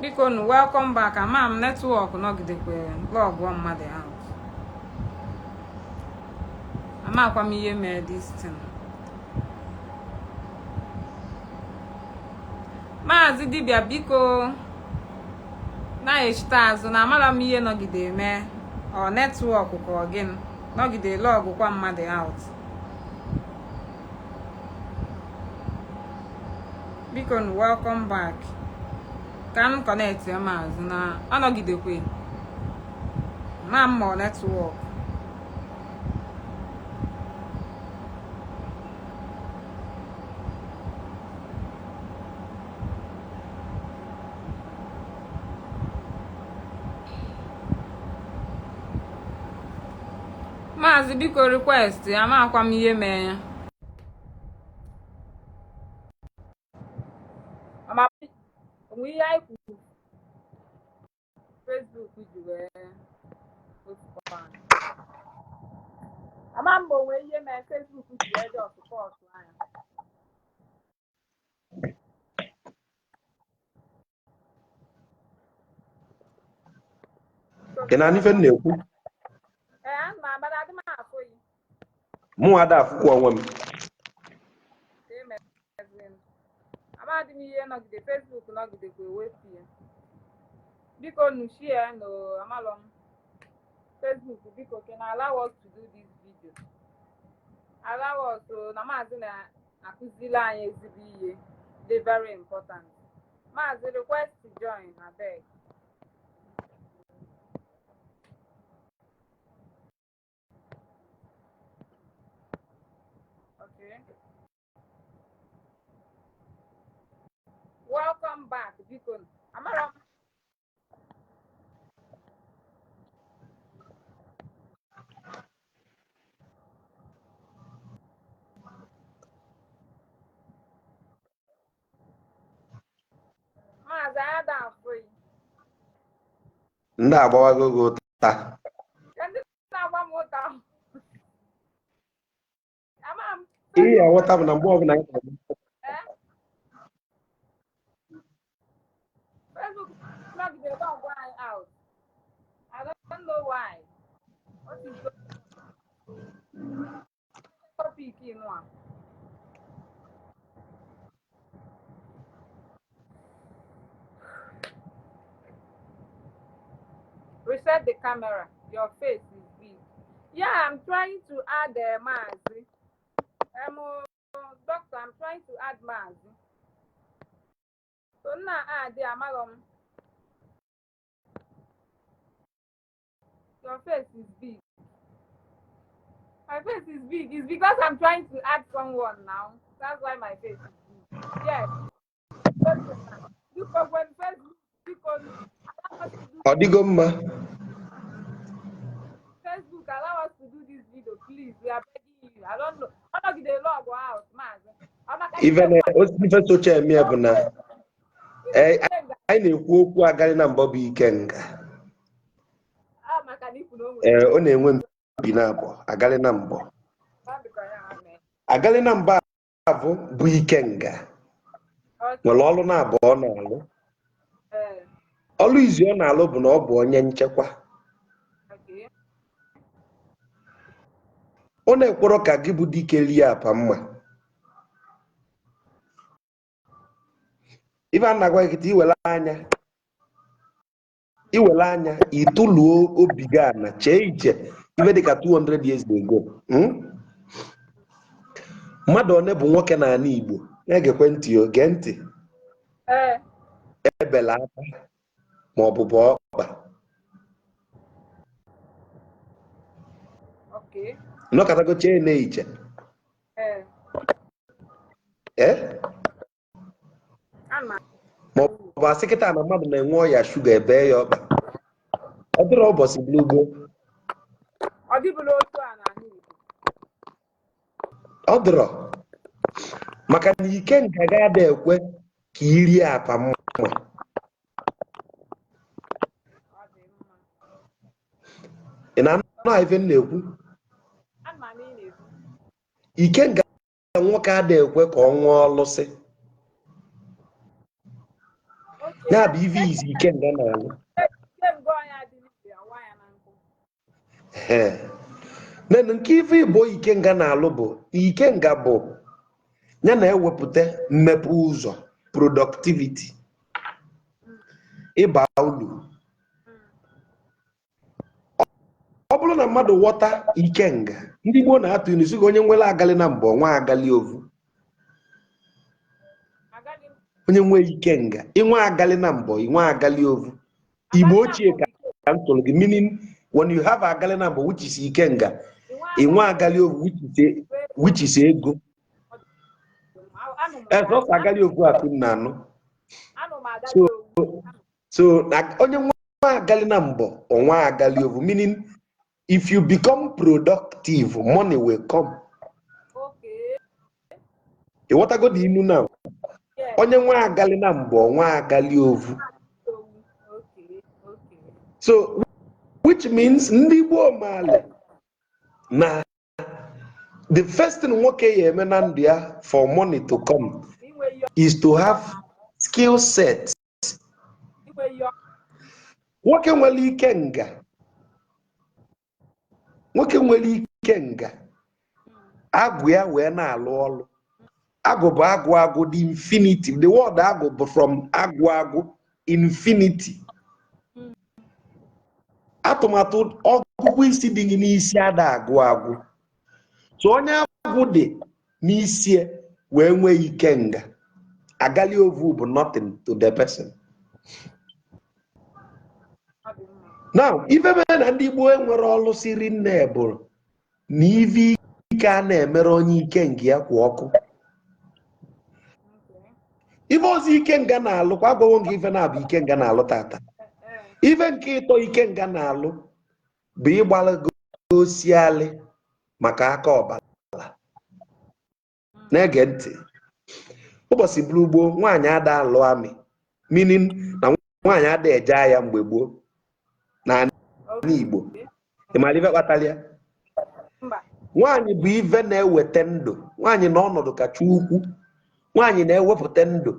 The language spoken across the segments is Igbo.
Biko nu, welcome back. Ama m network nọgidekwe lọgụọ mmadụ out. Amakwa m ihe mee this thing. Maazị Dibịa, biko na-echite azụ na amara m ihe nọgide mee. Ọ network ka ọ gịnị nọgide lọgụkwa mmadụ out. Biko nu, welcome back. Ka m connect maazị na ọ nọgidekwe ma m ma network. Maazị, biko request. Amakwa m ihe mee ya. Onwe ihe anyị kwuru Facebook ji wee wepụkwa anyị. Ama m onwe ihe mee Facebook ji wee dị ọsụpọtụ anya. Ị na-anụ ife m na-ekwu? Ee, ana m agbada adị m afụ yi. Mụ ada afụkwa onwe m. Ka emeziri amadị m ihe nọgide Facebook nọgidekwa ewepụ ya. Biko nu, share no. Amalọ m Facebook, biko, can allow us to do this video, allow us o. Na maazị na-akụzili anyị ezigbo ihe dị very important. Maazị, request to join, abeg. Okay, welcome back. Biko, amara m. Maazị, ada afụ yi. Ndị agbawago gị ụta. Ndị na-agba m ụta, ama m. Ihe ya aghọta bụ na mgbe ọbụla anyị na-agba Eh? Facebook nọgide log anyị out. I don't know why. What is the topic nwa? Reset the camera. Your face is big. Yeah, I'm trying to add Maazi. Doctor, I'm trying to add Maazi. So na add amalọ m. Your face is big. My face is big. It's because I'm trying to add someone now. That's why my face is big. Yes. Because when Facebook, because allow us to do Ọ dịgo mma. Facebook, allow us to do this video, please. We are begging you. I don't know. Ọ nọgide log out, maazị. Ọ maka Ife na ife socha eme ya bụ na anyị na-ekwu okwu agarị na mbọ bụ ikenga. Ah, maka na ikwu na o nwere. Ee, ọ na-enwe mpi na abụọ agarị na mbọ. Ọ dịka ya ha mee. Agarị na mbọ abụ ikenga nwere ọrụ na abụọ ọ na-alụ. Ọrụ izi ọ na-alụ bụ na ọ bụ onye nchekwa. Ọ na-ekworo ka gị bụ dike lie apa mma. Ife a na-agwa gị kịta, iwere anya ịtụluo obi gị ana chee iche ife dịka 200 years ago, Mmadụ one bụ nwoke n'ala Igbo na-egekwe ntị o, gee ntị, ebela aka ma ọ bụ bụ ọkpa. Nọkọtago chee na-iche. Ee, Ama. Ma ọ bụ asị kịta na mmadụ na-enwe ọya shuga, ebe ya ọkpa, ọ dịrọ ụbọchị gboo. Ọ dịbụla otu a n'ala Igbo. Ọ dịrọ, maka na ikenga ga-ada ekwe ka irie apa mma. Ọ dị mma. Ị na-anụ ife m na-ekwu? Ama m ị na-ekwu. Ikenga nwoke ada ekwe ka ọ nwụọ ọlụsị. Ya bụ ife izi ikenga na-alụ. Ikenga onye adịghị ire, awa ya na nkụ. Ee. Then nke ife igbo ikenga na-alụ bụ ikenga bụ ya na-ewepụta mmepe ụzọ, productivity, ịba ulu. Ọ bụrụ na mmadụ ghọta ikenga, ndị gboo na-atụ ilu sị gị, onye nwere agali na mbọ nwa agali ovu. Agaghị m. Onye nwee ikenga, ịnwe agali na mbọ, inwe agali ovu. Igbo ochie ka m tụrụ gị, meaning when you have agali na mbọ, which is ikenga, inwe agali ovu, which is ego. Sọsọ agali ovu akụ na anụ. Anụ m agali owu. So na onye nwe agali na mbọ, onwe agali ovu, meaning if you become productive, money will come. Ịghọtago dị inu now? Yes. Onye nwe agali na mbọ, onwe agali ovu. Owu. Okay. So which means ndị gboo maali na the first thing nwoke ya eme na ndụ ya for money to come Inwe ihe is to have skill set. Inwe ihe. Nwoke nwere ike nga, nwoke nwere ike nga agwụ ya wee na-alụ ọlụ. Agwụ bụ agwụ agwụ, the infinity. The word agwụ bụ from agwụ agwụ, infinity. Atụmatụ ọgụgụ isi dị gị n'isi ada agwụ agwụ. So onye agwụ dị n'isi wee nwee ike nga, agali ovu bụ nothing to the person. Ọ dị mma. Now, ife mere na ndị gboo enwere ọlụ siri nne bụ na ife ike a na-emere onye ike nga ya kwụ ọkụ. Ife ọzọ ikenga na-alụ kwa, agwawo gị ife na-abụ ikenga na-alụ tata. Ife nke ịtọ ikenga na-alụ bụ ịgbalago osialị maka aka ọbara. Na-ege ntị, ụbọchị bụrụ gboo, nwaanyị ada alụ amị, meaning na nwaanyị ada eje agha mgbe gboo na Igbo. Ị maara ife kpatara ya? Mba. Nwaanyị bụ ife na-eweta ndụ. Nwaanyị na ọnọdụ kacha ukwu. Nwaanyị na-ewepụta ndụ.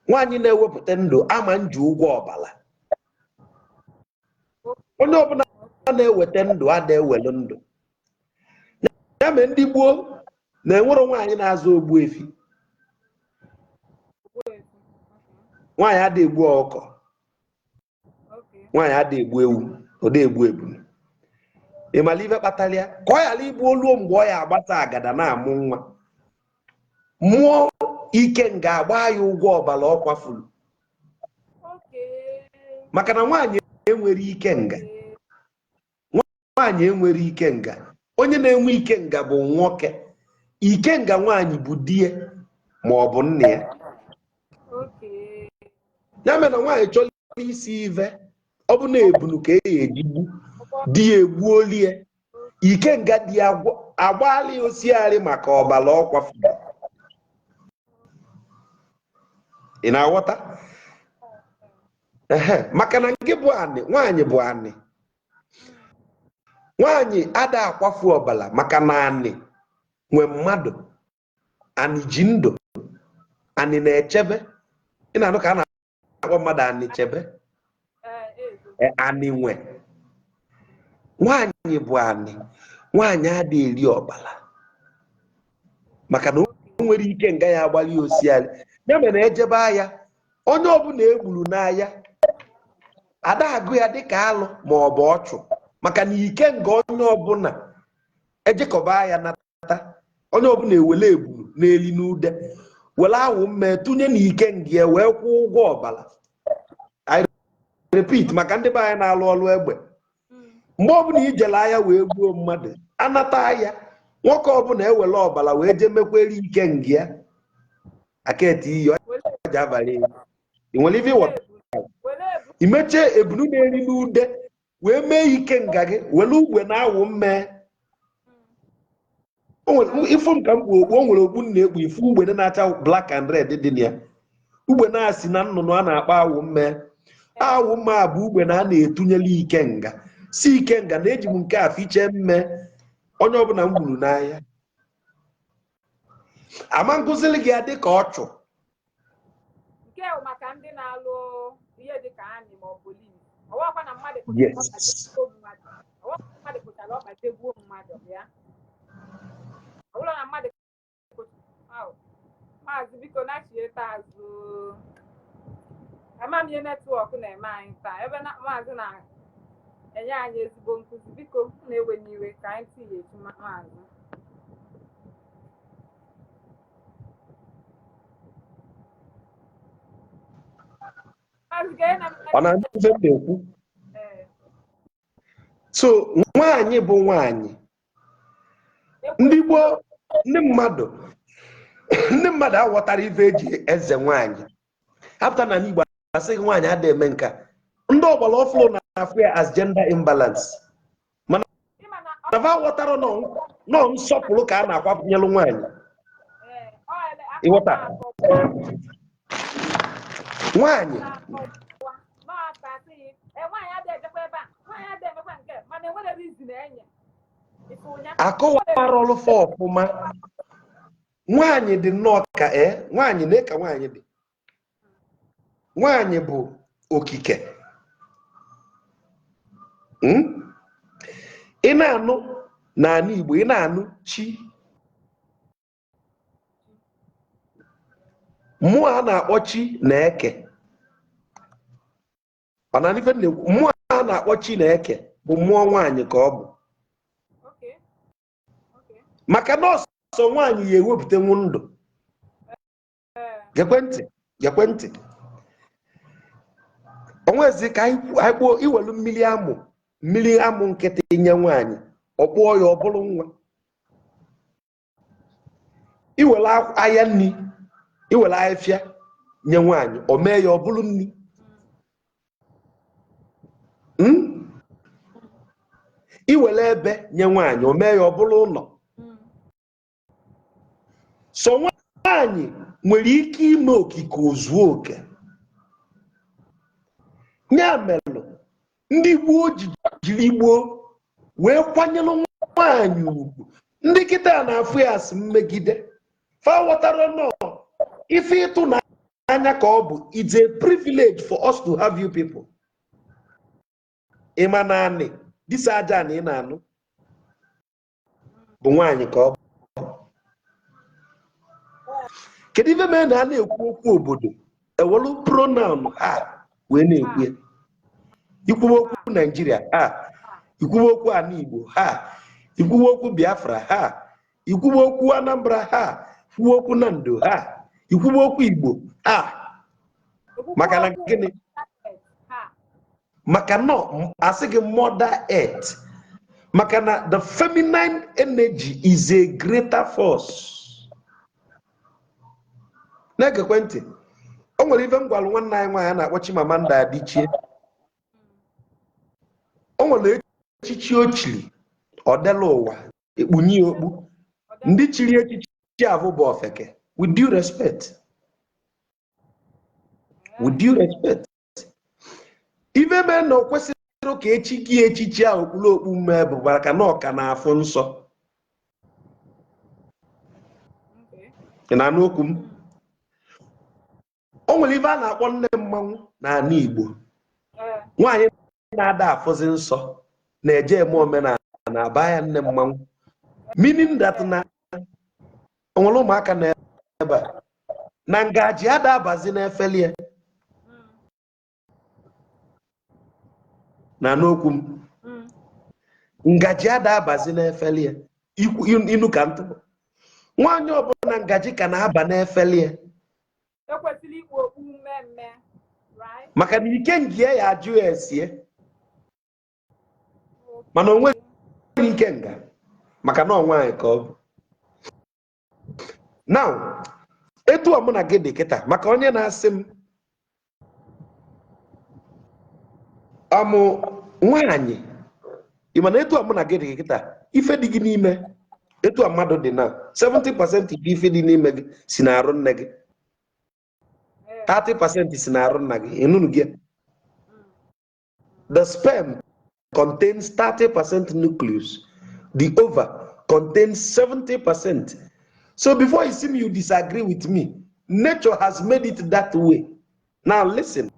Nwaanyị na-ewepụta ndụ ama nji ụgwọ ọbara. Onye ọbụla na-eweta ndụ ada ewelu ndụ. Ya mere ndị gboo na-enwero nwaanyị na-azụ ogbu efi. Ogbuefi. Nwaanyị ada egbu ọkụkọ. Nwaanyị ada egbu ewu, ọ da egbu ebulu. Ị mara ife kpatara ya? Ka ọ ghara ịbụ oluo mgbe ọ ya agbata agada na-amụ nwa, mmụọ ike nga agba ya ụgwọ ọbara ọ kwafuru. Maka na nwaanyị enwere ike nga. Nwaanyị enwere ike nga. Onye na-enwe ike nga bụ nwoke. Ike nga nwaanyị bụ di ya ma ọ bụ nna ya. Ya mere na nwaanyị chọrọ isi ive, ọ bụ na ebunu ka e ya ejigbu di ya, egbuolie ike nga di ya, agbaala ya osiarị maka ọbara ọ kwafuru. Ị na-aghọta? Ehe, maka na nke bụ anị, nwaanyị bụ anị. Nwaanyị ada akwafu ọbara maka na anị nwe mmadụ. Anị ji ndụ, anị na-echebe. Ị na-anụ ka a na-akpọ mmadụ anị chebe? Ee. E, anị nwe. Nwaanyị bụ anị. Nwaanyị ada eri ọbara maka na o nwere ike nga ya agbalị osiarị. Ya mere ejebe agha, onye ọbụla egburu n'agha, ada agụ ya dịka alụ ma ọ bụ ọchụ, maka na ike nga onye ọbụla ejekọba agha nata, onye ọbụla ewele ebulu n'eli n'ude, were awụ mme tụnye na ike nga ya wee kwụọ ụgwọ ọbara. I repeat, maka ndị be anyị na-alụ ọlụ egbe, mgbe ọbụla ijele agha wee gbuo mmadụ, anata agha, nwoke ọbụla ewele ọbara wee jee mekwere ike nga ya aketi iyi ọ ji abalị. Ị nwere ife ịghọta? Imechie ebunu na-eri n'ude wee mee ike nga gị, were ugbe na-awụ mme. Ifu m ka m kpu okpu, o nwere okpu m na-ekpu, ifu ugbene na-acha black and red dị na ya. Ugbe na-asị na nnụnụ a na-akpọ awụ mme. Awụ mme a bụ ugbe na a na-etunyere ike nga, si ike nga na eji m nke a fichee mme onye ọbụla m gburu n'ahịa. Ama nkụziri gị ya dị ka ọchụ. Nke a bụ maka ndị na-alụ ihe dị ka army ma ọ police. Ọwakwa na mmadụ kpụchara ọkpa jegbuo mmadụ. Ọwakwa na mmadụ kpụchara ọkpa jegbuo mmadụ ya. Ọ bụrụ na mmadụ. Maazị, biko nachieta azụ. Ama m ihe network na-eme anyị taa ebe na maazị na-enye anyị ezigbo nkụzi. Biko, na-ewe n'iwe ka anyị tinye echi maazị. Maazị, gee na Ọ na-anụ ife m na-ekwu? Ee. So nwaanyị bụ nwaanyị. Ndị gboo, ndị mmadụ aghọtara ife eji eze nwaanyị apụta na Igbo asịghị nwaanyị adịghị eme nka. Ndị ọgbara ọfụrụ na-afụ ya as gender imbalance, mana ịma na na fa ghọtara nọ nsọpụrụ ka a na-akwapụnyelụ nwaanyị. Ee, ọ ele Ịghọta? Nwaanyị na-ata asịghị ee, nwaanyị adịghị ejekwa ebe a, nwaanyị adịghị emekwa nke, mana enwere reason enye ife ụnya. Akọwara ọlụfa ọfụma. Nwaanyị dị nnọọ ka ee, nwaanyị na ka nwaanyị dị, nwaanyị bụ okike. Ị na-anụ n'ala Igbo, ị na-anụ chi, mmụọ a na-akpọ chi na eke. Mana ife m na-ekwu, mmụọ a na-akpọ chi na eke bụ mmụọ nwaanyị ka ọ bụ. Maka na ọsọ nwaanyị ya ewepụtanwu ndụ. Gekwe ntị, gekwe ntị. Onwezi ka anyị kpuo iwelu mmiri amụ, mmiri amụ nkịtị nye nwaanyị, ọ kpụọ ya, ọ bụrụ nwa. Iwere ahịa nri, iwere ahịfịa nye nwaanyị, o mee ya ọ bụrụ nri. Iwere ebe nye nwaanyị, o mee ya ọ bụrụ ụlọ. So nwaanyị nwere ike ime okike ozuo oke. Ya melụ ndị gboo ji jiri gboo wee kwanyere nwaanyị ugwu. Ndị kịta na-afụ ya asị mmegide, fa ghọtara nọ ife ịtụnanya ka ọ bụ. It's a privilege for us to have you people. Ịma na anị disa aja na ị na-anụ bụ nwaanyị ka ọ bụ. Kedu ife mere na a na-ekwu okwu obodo, ewelu pronoun ha wee na-ekwu ya? Ikwuwe okwu Naijiria ha, ikwuwe okwu ana Igbo ha, ikwuwe okwu Biafra ha, ikwuwe okwu Anambra ha, kwuwe okwu Nando ha, ikwuwe okwu Igbo ha. Maka na gịnị? Maka nọ asị gị mother earth, maka na the feminine energy is a greater force. Na-egekwe ntị, o nwere ife m gwara nwanne anyị nwaanyị a na-akpọ Chimamanda Adichie. O nwere echichi o chiri, ọ dela ụwa ekpunye ya okpu. Ndị chiri echichi ahụ bụ ofeke. With due respect, with due respect, ife mee na o kwesịrị ka echi gị echichi ahụ okpuru okpu mee bụ maka na ọka na-afụ nsọ. Ị na-anụ okwu m? O nwere ife a na-akpọ nne mmanwụ n'ala Igbo. Nwaanyị na-ada afụzi nsọ na-eje eme omenala na-aba ya nne mmanwụ, meaning that na o nwere ụmụaka na ebe a na ngaji ada abazi n'efeli ya. Na n'okwu m, ngaji ada abazi n'efeli ya. Inu ka ntụ nwaanyị ọbụla ngaji ka na-aba n'efeli ya ekwesịrị ikpu okpu mmemme, right? Maka na ike ngie ya ajụ ya esie, mana o nweghị ike nga, maka na ọ nwaanyị ka ọ bụ. Now, etu a mụ na gị dị kịta, maka onye na-asị m amụ nwaanyị, ị ma na etu a mụ na gị dị kịta, ife dị gị n'ime, etu a mmadụ dị na 70% bụ ife dị n'ime gị si n'arụ nne gị, 30% si n'arụ nna gị. Ịnụnụ gị? The sperm contains 30% nucleus, the ova contains 70%. So before you see me, you disagree with me, nature has made it that way. Now listen,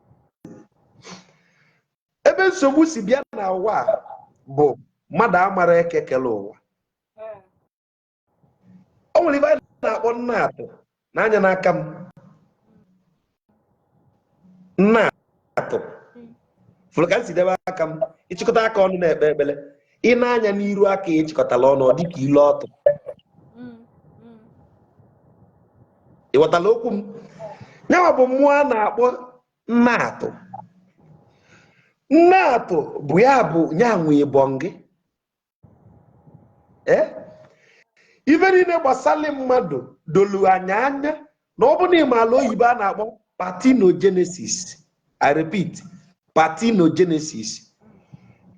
ebe nsogbu si bịa na ụwa a bụ mmadụ amara eke kele ụwa. O nwere ife anyị na-akpọ nna atụ n'anya n'aka m. Nna atụ fụrụ ka m si debe aka m, ịchịkọta aka ọnụ na-ekpe ekpere, ị na-anya n'iru aka ya ịchịkọtala ọnụ, ọ dịka ile ọtụ. Ị ghọtala okwu m? Nyawa bụ mmụọ a na-akpọ nna atụ. Nna atụ bụ ya bụ nya nwe ịbọn gị. Ee, ife niile gbasali mmadụ dolu anya anya na ọ bụ na ịmaala oyibo a na-akpọ parthenogenesis. I repeat, parthenogenesis.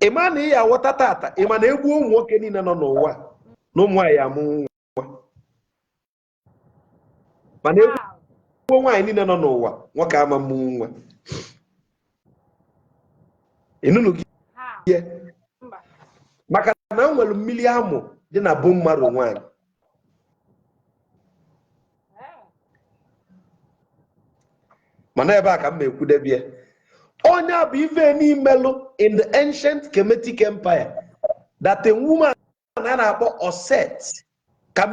Ịma na ị ya aghọta tata, ịma na egbuo ụmụ nwoke niile nọ n'ụwa na ụmụ nwaanyị amụ nwa, mana egbuo nwaanyị niile nọ n'ụwa, nwoke ama mụ nwa. Ịnụnụ gị? How? Mba. Maka na m nwere mmiri amụ dị na bone marrow nwaanyị. Mana ebe a ka m ma-ekwudebe onye a bụ ife n'imelụ in the ancient Kemetic Empire, that a woman a na-akpọ Oset, ka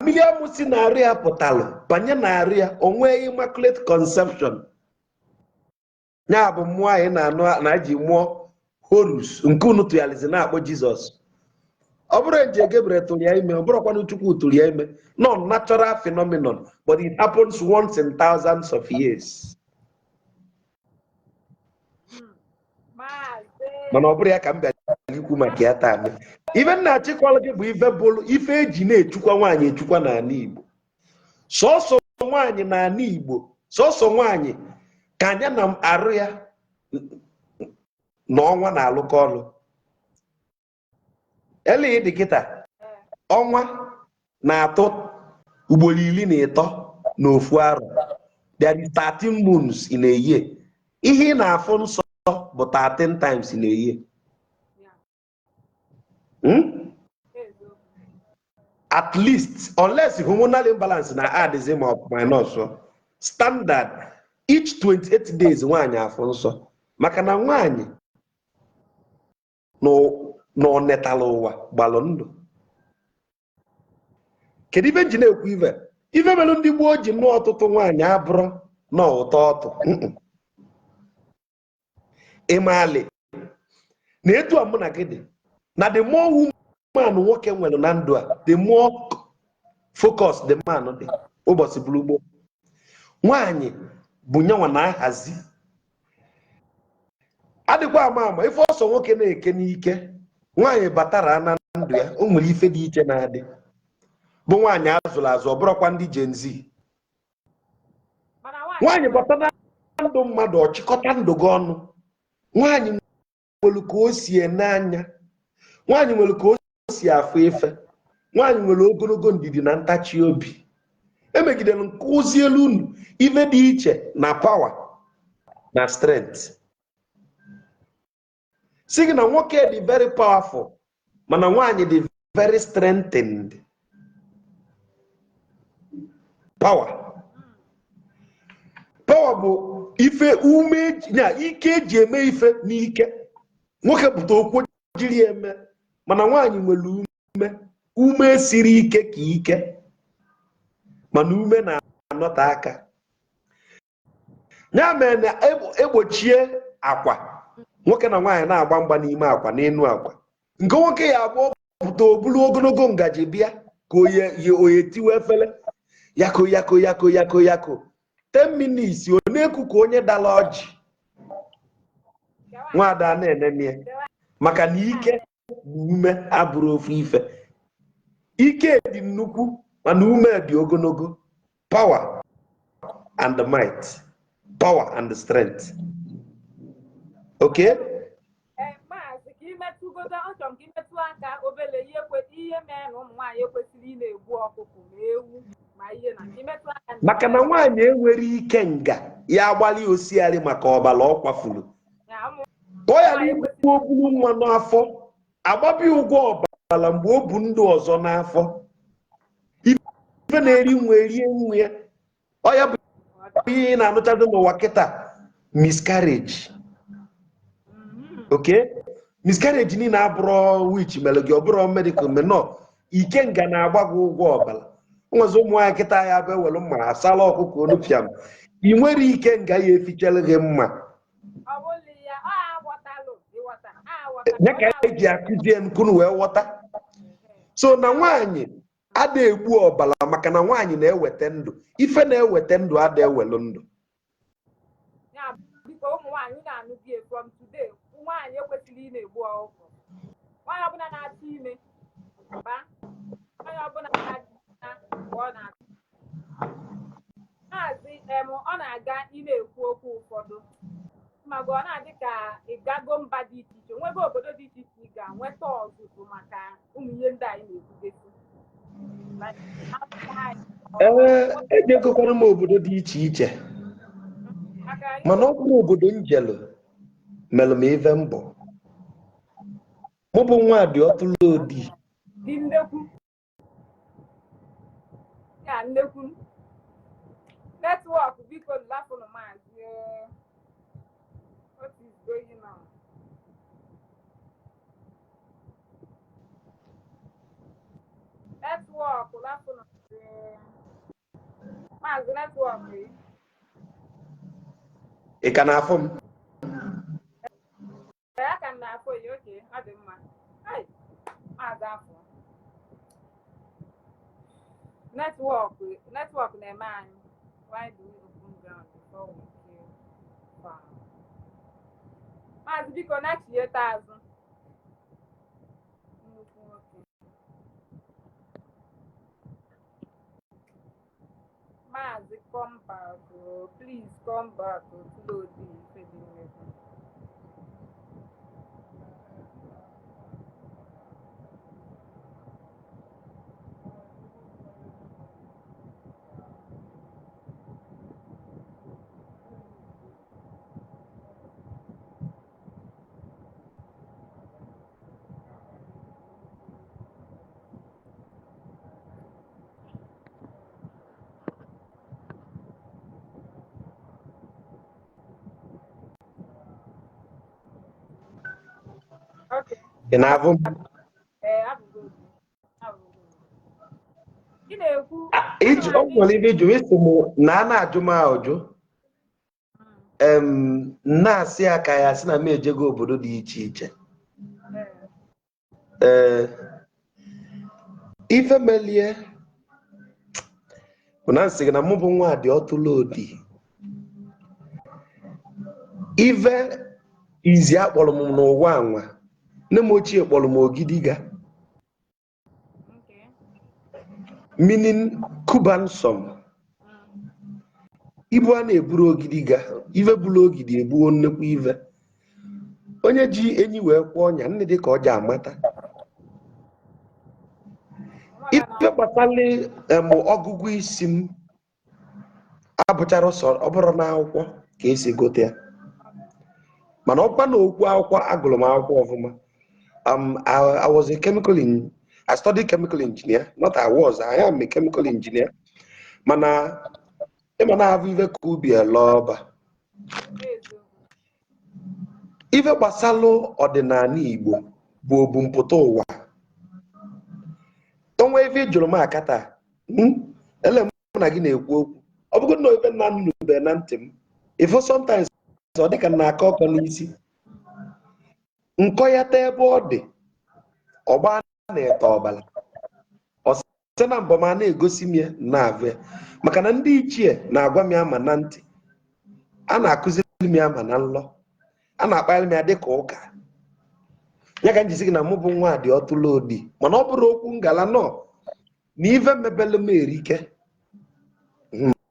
mmiri amụ si narị ya pụtalụ banye narị ya, o nwee immaculate conception. Ya bụ mmụọ anyị na-anụ na ji mụọ Horus nke unu tụgharizi na-akpọ Jizọs. Ọ bụrụ nje Gabriel tụrụ ya ime, ọ bụrụkwanụ Chukwu tụrụ ya ime. No natural phenomenon, but it happens once in thousands of years. Maazị. Mana ọ bụrụ ya ka m bịara ikwu maka ya taa, ife nna achịkwala gị bụ ife bụrụ ife eji na-echukwa nwaanyị echukwa n'ala Igbo. Sọsọ nwaanyị n'ala Igbo, sọsọ nwaanyị ka anya na arụ ya na ọnwa na-alụkọ ọlụ. Ele dị kịta, ọnwa na-atụ ugboro 13 na ofu arọ. There is 13 moons in a year. Ihe ị na-afụ nsọ bụ 13 times in a year. Eziokwu. At least, unless hormonal imbalance na adịzi ma ọ bụ minus. Standard, each 28 days nwaanyị afụ nsọ, maka na nwaanyị na ọ netala ụwa gbalụ ndụ. Kedu ife nji na-ekwu ife mere ndị gboo ji nụọ ọtụtụ nwaanyị abụrụ na ụtọ ọtụ? Ịmaali na etu a mụ na gị dị na the more woman nwoke nwere na ndụ a, the more focus the man dị. Ụbọchị bụrụ gboo, nwaanyị bụ nyanwa na-ahazi. Adịkwa ama ama ife ọsọ nwoke na-eke n'ike, nwaanyị batara na ndụ ya, o nwere ife dị iche na-adị. Bụ nwaanyị azụrụ azụ, ọ bụrụkwa ndị Gen Z. Mana nwaanyị bata na ndụ mmadụ, ọchịkọta ndụ gị ọnụ. Nwaanyị nwere ka o si ene anya, nwaanyị nwere ka o si afụ ife, nwaanyị nwere ogologo ndidi na ntachi obi. Emegidere nkụzi elu unu ife dị iche na power na strength. Si gị na nwoke dị very powerful, mana nwaanyị dị very strengthened. Power bụ ife ume na ike eji eme ife n'ike. Nwoke pụta okwu jiri ya eme, mana nwaanyị nwere ume, ume siri ike ka ike, mana ume na-anọte aka. Ya mere na egbochie akwa, nwoke na nwaanyị na-agba mgba n'ime akwa, n'elu akwa, nke nwoke ya abụọ pụta obulu ogologo ngaji bịa ka oye tiwe efere yako yako yako yako yako, 10 minutes ọ na-ekwu ka onye dala ọjị. Nwaada na-enene ya, maka na ike na ume abụrụ ofu ife. Ike dị nnukwu, mana ume dị ogologo. Power and might, power and strength, okay? Ee, maazị, ka imetụgodo, achọrọ m ka imetụ aka obele ihe ihe mere na ụmụ nwaanyị ekwesịrị ị na-egbu ọkụkọ ma ewu ma ihe na ka imetụ aka na Maka na nwaanyị enwere ike nga ya agbalị osighari maka ọbara ọ kwafuru Ya, ụmụ ka ọ ghara igbu oburu nwa n'afọ, agbabia ụgwọ ọbara mgbe o bu ndụ ọzọ n'afọ. Ife na-eri nwa erie nwa ya, ọ ya bụ. bụ ihe ị na-anụchazi n'ụwa kịta, miscarriage. Okay, miscarriage niile abụrọ witch mere gị, ọ bụrọ medical menọ. Ikenga na-agba gị ụgwọ ọbara. Nwezi ụmụ nwaanyị kịta ya bụ ewere mma asala ọkụkọ olu pịam. Ị nwere ikenga ya efichere gị mma. Ọ bụla ya ọ aghọtalụ, ịghọta, aghọtalụ. Ya ka eji akụzie nkunu wee ghọta. So na nwaanyị ada egbu ọbara maka na nwaanyị na-eweta ndụ. Ife na-eweta ndụ ada ewelu ndụ. Ya biko, ụmụ nwaanyị na-anụ di, from today nwaanyị ekwesịrị ị na-egbu ọkụkọ. Nwaanyị ọbụla na-atụ ime ba, nwaanyị ọbụla na-adị mgbe ọ na-atụ. Maazị em, ọ na-aga, ị na-ekwu okwu ụfọdụ mago, ọ na-adị ka ịgago mba dị iche iche, nwego obodo dị iche iche ị ga-nweta ọzụzụ maka ụmụ ihe ndị anyị na-ekwugasị. Like, akwụkwọ anyị. Ee, ejegokwara m obodo dị iche iche. Maka Mana ọ bụrụ obodo njelu melụ m ife mbọ mụ bụ nwa dị ọtụlụ odi. Dị nnekwu ya nnekwu network, biko lapụnụ maazị oo. What is going on? Network, lapụnụ maazị, network. Ị ka na-afụ m? Ee, aka m na-afụ ya. Oke, ọ dị mma. Ai, maazị, afọ network, network na-eme anyị. Why do we open ground before we kill fowl? Maazị, biko nachigheta azụ. Nnukwu nwoke, maazị, come back, oh, please come back. Otulodi ife dị nnekwu. Okay. Ị na-afụ m? Ee, abụgo m. Abụgo m. Ị na-ekwu. Iji ọ nwere ibe ịjụ isi m na a na-ajụ m ajụ em na-asị ya ka ya sị na m ejego obodo dị iche iche. Ee, ife melie bụ na nsị gị na mụ bụ nwa dị ọtụlụ odi. Ife izi akpọrọ m n'ụwa anwa, nne m ochie kpọrọ m Ogidiga, meaning Cuban som. Ibu a na-eburu Ogidiga, ife buru ogidi egbuo nnukwu ife. Onye ji enyi wee kwụọ ọnya nne dị ka ọ ji amata ife gbasara em ọgụgụ isi m abụchara sọ ọ bụrụ na akwụkwọ ka esi gote ya, mana ọkwa na okwu akwụkwọ agụrụ m akwụkwọ ọfụma. I was a chemical in I studied chemical engineer. Not I was, I am a chemical engineer. Mana ịma na-abụ ife ka ubi ele ọba. Ife gbasalụ ọdịnala Igbo bụ obumpụta ụwa. Onwe ife ị jụrụ m akata, ele mụ na gị na-ekwu okwu, ọ bụgodị na ife nna nnube na ntị m ifo, sometimes ọ dịka m na-akọ ọkọ n'isi nkọyata ebe ọ dị ọgba na-ete ọbara ọ site na mbọ ma na-egosi m ya na-avụ ya, maka na ndị ichie na-agwa m ya ma na ntị, a na-akụziri m ya ma na nlọ, a na-akpali m ya dịka ụka. Ya ka m jisi gị na mụ bụ nwa dị ọtụlụ odi, mana ọ bụrụ okwu ngala nọ na ife mebelu m erike.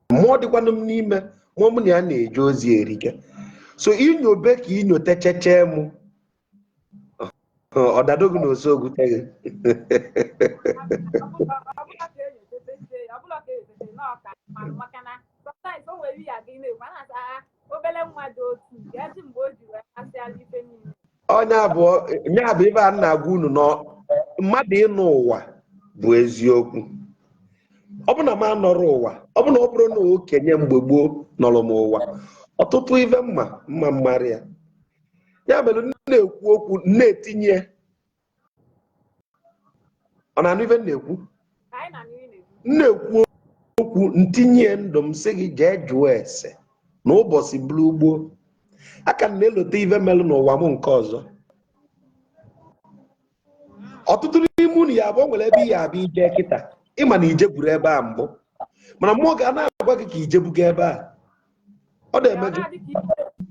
Mmụọ dịkwanụ m n'ime mmụọ mụ na ya na-eje ozi erike. So inyobe ka inyotecheche mụ, ọ dado gị na osogwute gị. Ọbụla ka enyocheteche ya, ọbụla ka enyocheche na ọka mmanụ, maka na sometimes o nwere ihe aga ị na-ekwu, a na-asa agha obele nwa dị otu ezi mgbe o ji wee masịala ife niile. Onye abụọ ya bụ ife a na-agwa unu na mmadụ ịnụ ụwa bụ eziokwu. Ọ bụ na m anọrọ ụwa, ọ bụ na ọ bụrụ na okenye mgbe gboo nọrọ m ụwa, ọtụtụ ife mma mma mmarị ya. Ya mere m na-ekwu okwu, m na-etinye ya. Ọ na-anụ ife m na-ekwu? Anyị na n'ihe na-ekwu. M na-ekwu okwu, ntinye ndụ m, sị gị jee jụọ ese na ụbọchị bụrụ ugbo aka m na-elote ife melụ n'ụwa m nke ọzọ. Ọtụtụ n'ime unu ya abụọ nwere ebe ihe abịa ije kịta, ịma na ije buru ebe a mbụ, mana mmụọ ga na-agwa gị ka ije buga ebe a, ọ na-eme ọ gị na-adị ka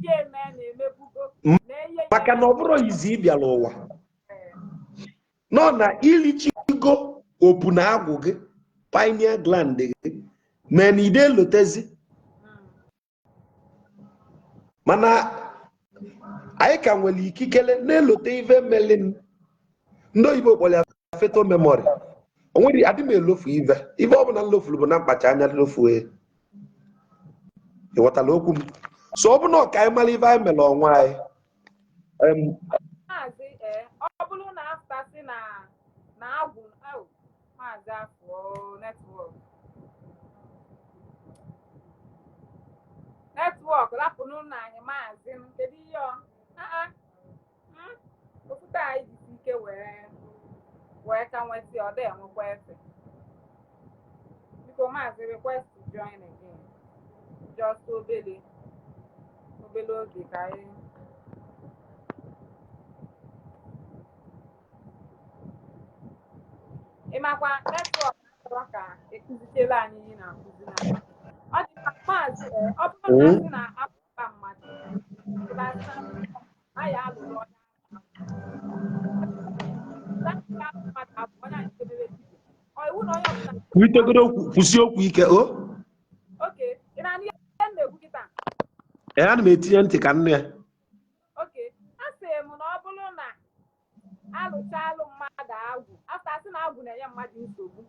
ihe eme na-emebugo na ihe ya. Maka na ọ bụrụ izi ị bịara ụwa nọ na ilichigo opu na agwụ gị, pineal gland gị mee na ide elotezi. Mana anyị ka nwere ikikere na-elote ife melin. Ndị oyibo kpọrọ ya fetal memory. O nwere adị m elofu ife. Ife ọbụla m lofuru bụ na mkpacha anya lofue. Ịghọtala okwu m? So ọ bụ na ọka anyị mara ife anyị mere onwe anyị. Maazị, ee, ọ bụrụ na after si na agwụ au, maazị, afọ network lapụnụ na anyị. Maazị m, kedu ihe ọ aa okwute anyị jisi ike wee ka nweta ọ dị enwekwa efe. Biko maazị, request to join again, just obele obele oge ka anyị. Ị makwa network achọrọ ka ekụzichela anyị ihe na-akụzi na ọ dị mma. Maazị, ee, ọ bụrụ na asị na apụta mmadụ pụta sị na a ya alụrụ onye ahụ, mmadụ abụ onye ahụ nke mere dibịa, ọ iwu na onye ọbụla Kwuitegoro okwu, kwụsị okwu ike o. Oke, ị na-anụ ihe m na-ekwu kịta? Ee, ana m etinye ntị ka nnu ya. Oke, a sị m na ọ bụrụ na alụchalụ mmadụ agwụ, after asị na agwụ na-enye mmadụ nsogbu,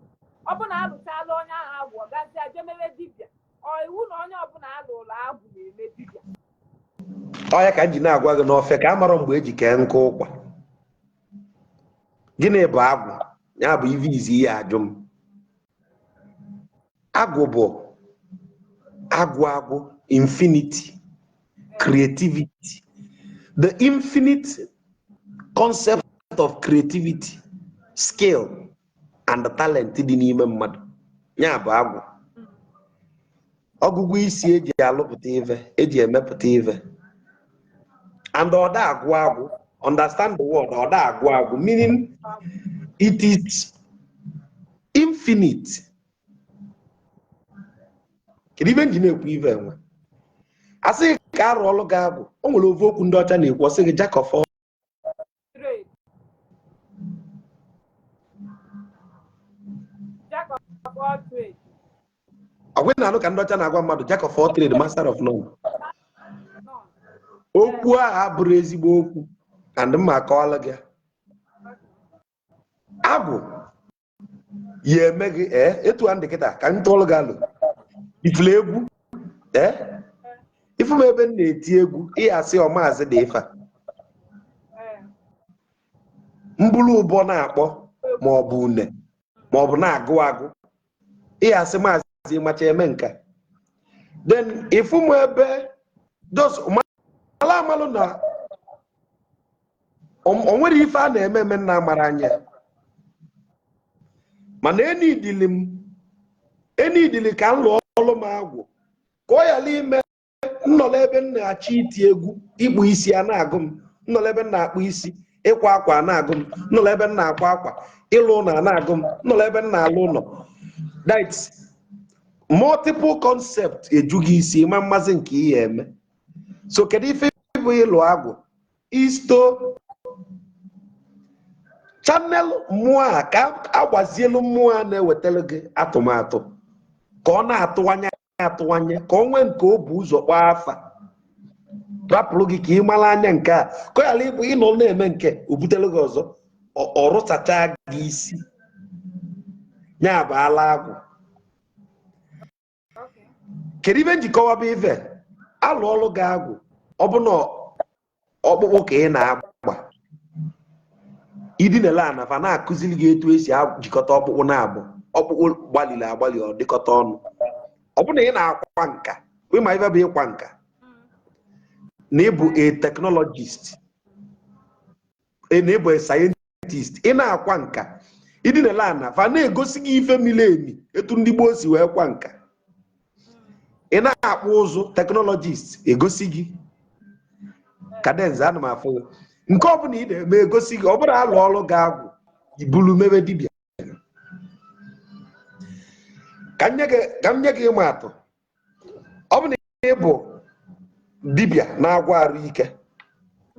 ọ bụ na alụchalụ onye ahụ agwụ, ọ gazie jee mere dibịa, ọ iwu na onye ọbụla alụrụ agwụ na-eme dibịa? Ọ ya ka m ji na-agwa gị n'ofe ka a mara mgbe eji kee nkụ ụkwa. Gịnị bụ agwụ? Ya bụ ive izi ihe ajụ m. Agwụ bụ agwụ, agwụ infinity, creativity, the infinite concept of creativity, skill and talent dị n'ime mmadụ. Ya bụ agwụ, ọgụgụ isi eji alụpụta ive, eji emepụta ive, and ọda agwụ agwụ. Understand the word ọda agwụ agwụ, meaning it is infinite. Kedu ibe nji na-ekwu ive enwe asị ka arụ ọlụ gị agwụ? O nwere ofu okwu ndị ọcha na-ekwu, ọ sị gị jack of all trade, jack of all trade. Ọ na anụ ka ndị ọcha na-agwa mmadụ, "Jack of all trade, master of none." None. Okwu ahụ abụrụ ezigbo okwu, and mma akọwala gị ya. Agwụ ya eme gị, ee, etu a ndị kịta ka m tụọlụ gị alụ ifulu egwu, ee, ifu m ebe m na-eti egwu, ị asị ọ maazị dị ife a. Mbụrụ ụbọ na-akpọ ma ọ bụ une ma ọ bụ na-agụ agụ, ị asị maazị macha eme nka. Then ifu m ebe just mala amalụ na o nwere ife a na-eme eme nna amara anya, mana enidili m enidili ka m lụọ ọlụ m agwụ ka ọ ghara ime nnọrọ ebe m na-achọ iti egwu, ikpu isi a na-agụ m, nnọrọ ebe m na-akpụ isi, ịkwa akwa a na-agụ m, nnọrọ ebe m na-akwa akwa, ịlụ ụlọ a na-agụ m, nnọrọ ebe m na-alụ ụlọ. That's multiple concept ejughị isi ịma mmazi nke ihe eme. So kedu ife bụ ịlụ agwụ? Isto channel mmụọ a ka agbazielu mmụọ a na-ewetara gị atụmatụ ka ọ na-atụwanye atụwanye, ka ọ nwee nke o bu ụzọ kpọọ afa rapụrụ gị ka ị mara anya nke a, ka ọ ghara ịbụ ịnọ na-eme nke o butere gị ọzọ, ọ rụchacha gị isi. Ya bụ ala agwụ. Kedu ibe njikọwa bụ ife alụ ọlụ gị agwụ? Ọ bụ na ọkpụkpụ ka ị na-agba, idinele anafa na-akụziri gị etu esi jikọta ọkpụkpụ na-abụ. Ọkpụkpụ gbaliri agbalị, ọ dịkọta ọnụ. Ọ bụ na ị na-akwa nka, ịma ife bụ ịkwa nka, na ịbụ a technologist, na ịbụ a scientist, ị na-akwa nka, ịdịnala ana fa na-egosi gị ife miri emi etu ndị gboo si wee kwa nka. Ị na-akpụ ụzụ, technologist, egosi gị kadenze. Ana m afụ gị. Nke ọbụla ị na-eme, egosi gị. Ọ bụrụ alụ ọrụ gị, agwụ ibulu mebe dibịa. Ka m nye gị ịma atụ. Ọ bụ na ị bụ dibịa na-agwọ arụ ike,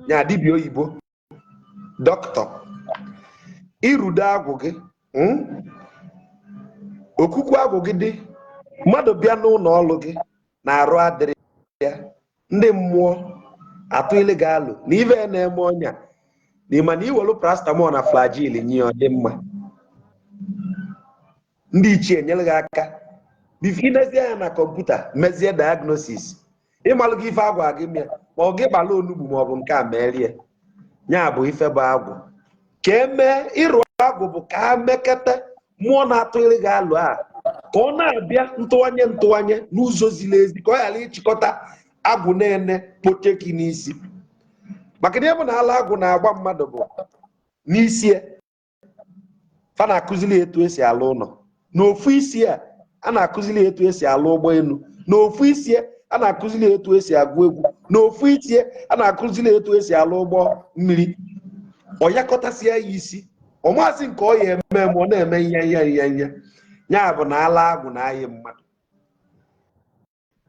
ya dibịa oyibo, dọkịta, irudo agwụ gị, Okuku agwụ gị dị, mmadụ bịa n'ụlọ ọrụ gị na arụ adịrị ya, ndị mmụọ atụile gị alụ na ife na-eme ọnya na ịma na iwelu paracetamol na Flagyl nye, ọ dị mma. Ndị ichie enyere gị aka inezie anya na kọmputa, mezie diagnosis, ịmalụ gị ife agwa gị mịa, ma ọ gị kpala onugbu, ma ọ bụ nke a merie ya. Bụ ife bụ agwụ ka emee ịrụ agwụ bụ ka a mekata mmụọ na-atụghịrị gị alụ a, ka ọ na-abịa ntụwanye ntụwanye n'ụzọ ziri ezi, ka ọ ghara ịchịkọta agwụ na-ene kpoche gị n'isi. Maka na ihe bụ na ala agwụ na-agba mmadụ bụ n'isi ya, fa na-akụziri ya etu esi alụ ụlọ n'ofu isi a, a na-akụziri ya etu esi alụ ụgbọelu n'ofu isi a, a na-akụziri ya etu esi agụ egwu n'ofu isi a, a na-akụziri ya etu esi alụ ụgbọ mmiri. Ọ yakọtasịa ya isi, ọ maazị nke ọ ya eme, ma ọ na-eme ihe ihe ihe ihe ya bụ na ala agwụ na-ayị mmadụ.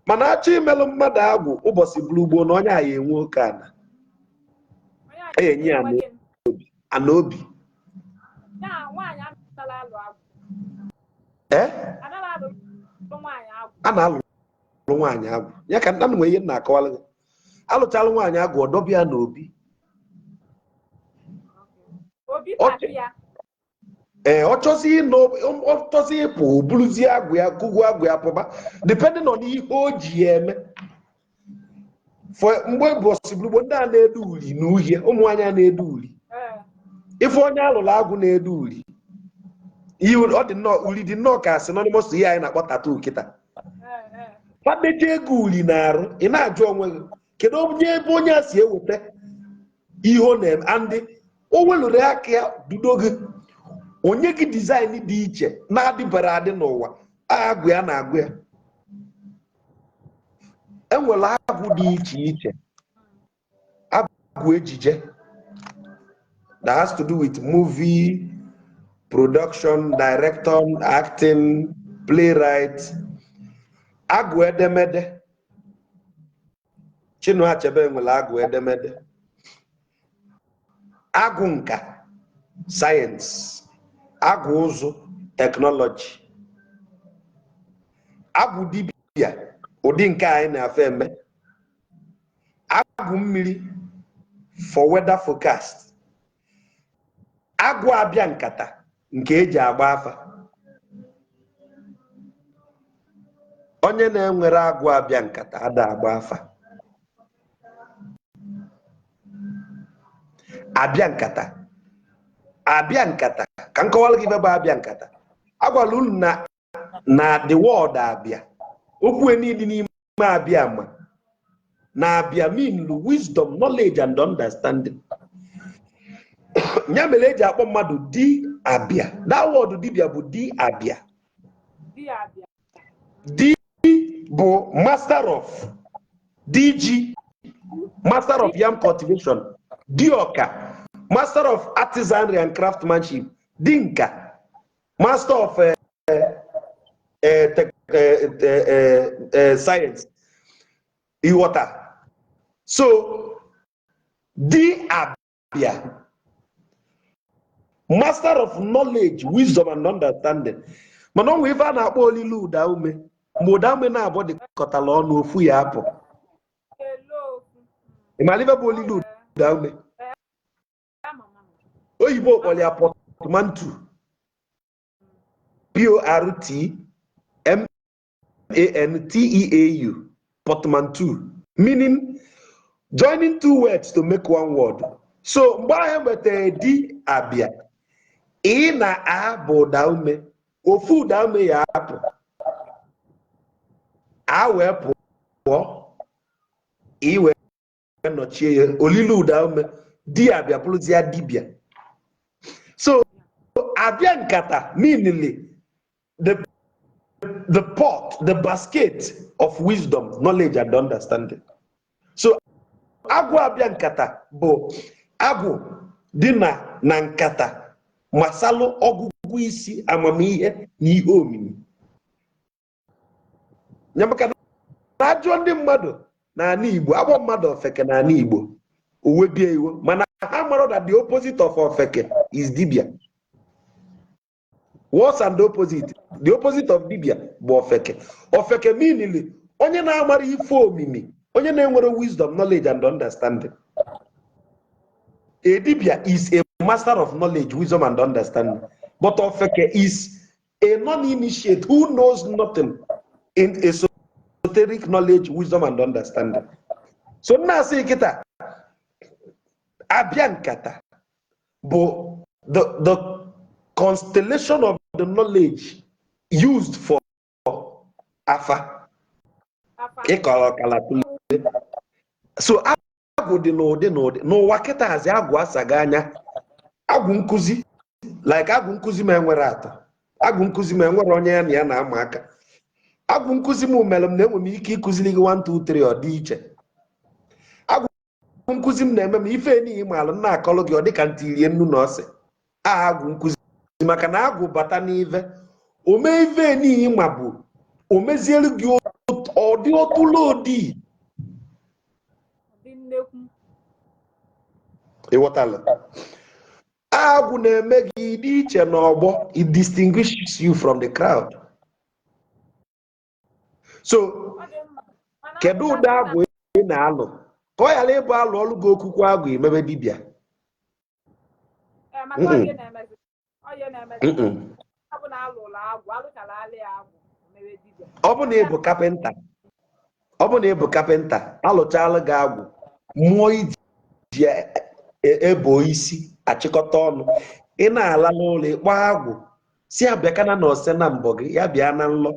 Mana achọ imelụ mmadụ agwụ ụbọchị bụrụ ugbo na onye a ya enwe oke ana. Onye a enye ya ga-enwe gịnị? Ana obi. Ya nwaanyị anala alụ agwụ? Ee. Anala alụ nwaanyị agwụ? A na-alụ nwaanyị agwụ. Ya ka nna m nwee ihe m na-akọwalụ gị. Alụchalụ nwaanyị agwụ, ọdọbịa n'obi. Obi papi ya. Ee, ọ chọzi ịnọ, ọ chọzi ịpụ, o buruzie agwụ ya, kụgwụ agwụ ya, pụba, depending on ihe o ji ya eme. For mgbe bọsibụrugbo, ndị a na-ede uri na uhie, ụmụ nwaanyị a na-ede uri, ife onye alụrụ agwụ na-ede uri, ihe ọ dị nnọọ, uri dị nnọọ ka synonymous to ihe anyị na-akpọ tattoo kịta. ee ee Fadeje ego uri na-arụ, ị na-ajụ onwe gị, kedu onye ebe onye a si eweta ihe ọ na-eme? Andị o welụrụ aka ya dudo gị, onye gị design dị iche na-adịbara adị n'ụwa. Agwụ ya na-agụ ya. Enwere agwụ dị iche iche. Agwụ ejije that has to do with movie production, director, acting, playwright. Agwụ edemede, Chinua Achebe nwere agwụ edemede. Agwụ nka, sayensị. Agwụ ụzụ, technology. Agwụ dibịa, ụdị nke anyị na-afe eme. Agwụ mmiri, for weather forecast. Agwụ abịa nkata, nke eji agba afa. Onye na-enwere agwụ abịa nkata ada agba afa. Abịa nkata, abịa nkata, ka m kọwara gị ife bụ abịa nkata. Agwala unu na the word abịa, okwu niile n'ime abịa ma na abịa mean wisdom, knowledge and understanding. Ya mere eji akpọ mmadụ di abịa. That word dibịa bụ di abịa. Di abịa. Di bụ master of dg, master of yam cultivation. Dioka, master of artisanry and craftsmanship. Dinka, master of science. Ịghọta? So di abịa, master of knowledge, wisdom and understanding. Mana ọ nwee ife a na-akpọ olili ụda ume. Mgbe ụda ume na-abụ dịkọtara ọnụ, ofu ya apụ. Ị mara ife bụ olili ụda ume? Oyibo kpọrọ ya portmanteau, portmanteau, portmanteau, meaning joining two words to make one word. So mgbe ahụ enwetara di abịa, ị na a bụ ụda ume, Ofu ụda ume ya apụ, a wee pụọ, iwe nọchie ya olili ụda ume di ya bịa bụrụzie dibịa. So abịa nkata meanly the pot, the basket of wisdom, knowledge and understanding. So agwụ abịa nkata bụ agwụ dị na nkata masalụ ọgụgụ isi, amamihe na ihe omimi ya, maka na ajụọ ndị mmadụ n'ala Igbo, agbọ mmadụ ofeke n'ala Igbo, o webie iwe, mana ha mara that the opposite of ofeke is dibia. Worse and opposite, the opposite of dibia bụ ofeke. Ofeke meanly onye na-amara ife omimi, onye na-enwere wisdom, knowledge and understanding. A dibia is a master of knowledge, wisdom and understanding, but ofeke is a non-initiate who knows nothing in esoteric knowledge, wisdom and understanding. So nna asị kịta abịa nkata bụ the constellation of the knowledge used for afa. Afa. Ịkọrọ ọkala tule. So agwụ dị n'ụdị n'ụdị n'ụwa kịta. Hazi agwụ asaga anya, agwụ nkụzi, like agwụ nkụzi m enwere atọ, agwụ nkụzi m enwere onye ya na ya na-ama aka. Agwụ nkụzi m mere m na enwere m ike ịkụziri gị 1 2 3, ọ dị iche. Agwụ nkụzi m na-eme m ife niile maalụ m na-akọlụ gị, ọ dịka ntị rie nnu na ose. A agwụ nkụzi, maka na agwụ bata n'ive ome ife niile ma bụ o mezielu gị, ọ dị otụlụ odi. Dị nnekwu. Ịghọtala? Agwụ na-eme gị dị iche n'ọgbọ. It distinguishes you from the crowd. So Ọ dị mma. Mana kedu ụdị apụtasị na agwụ ị na-alụ ka ọ ghara ịbụ alụ ọlụ gị okwukwu agwụ imebe dibịa? Ee, maka Mm-mm. onye na-emezi, onye na-emezi ọ bụ na alụlụ agwụ, alụchara alụ ya agwụ, mewe dibịa. Ọ bụ na ị bụ kapịnta, ọ bụ na ị bụ kapịnta, alụchala gị agwụ, mmụọ iji ebo isi achịkọta ọnụ, ị na-ala n'ụlọ, ịkpọ agwụ si abịakana na ose na mbọ gị, ya bịa na nlọ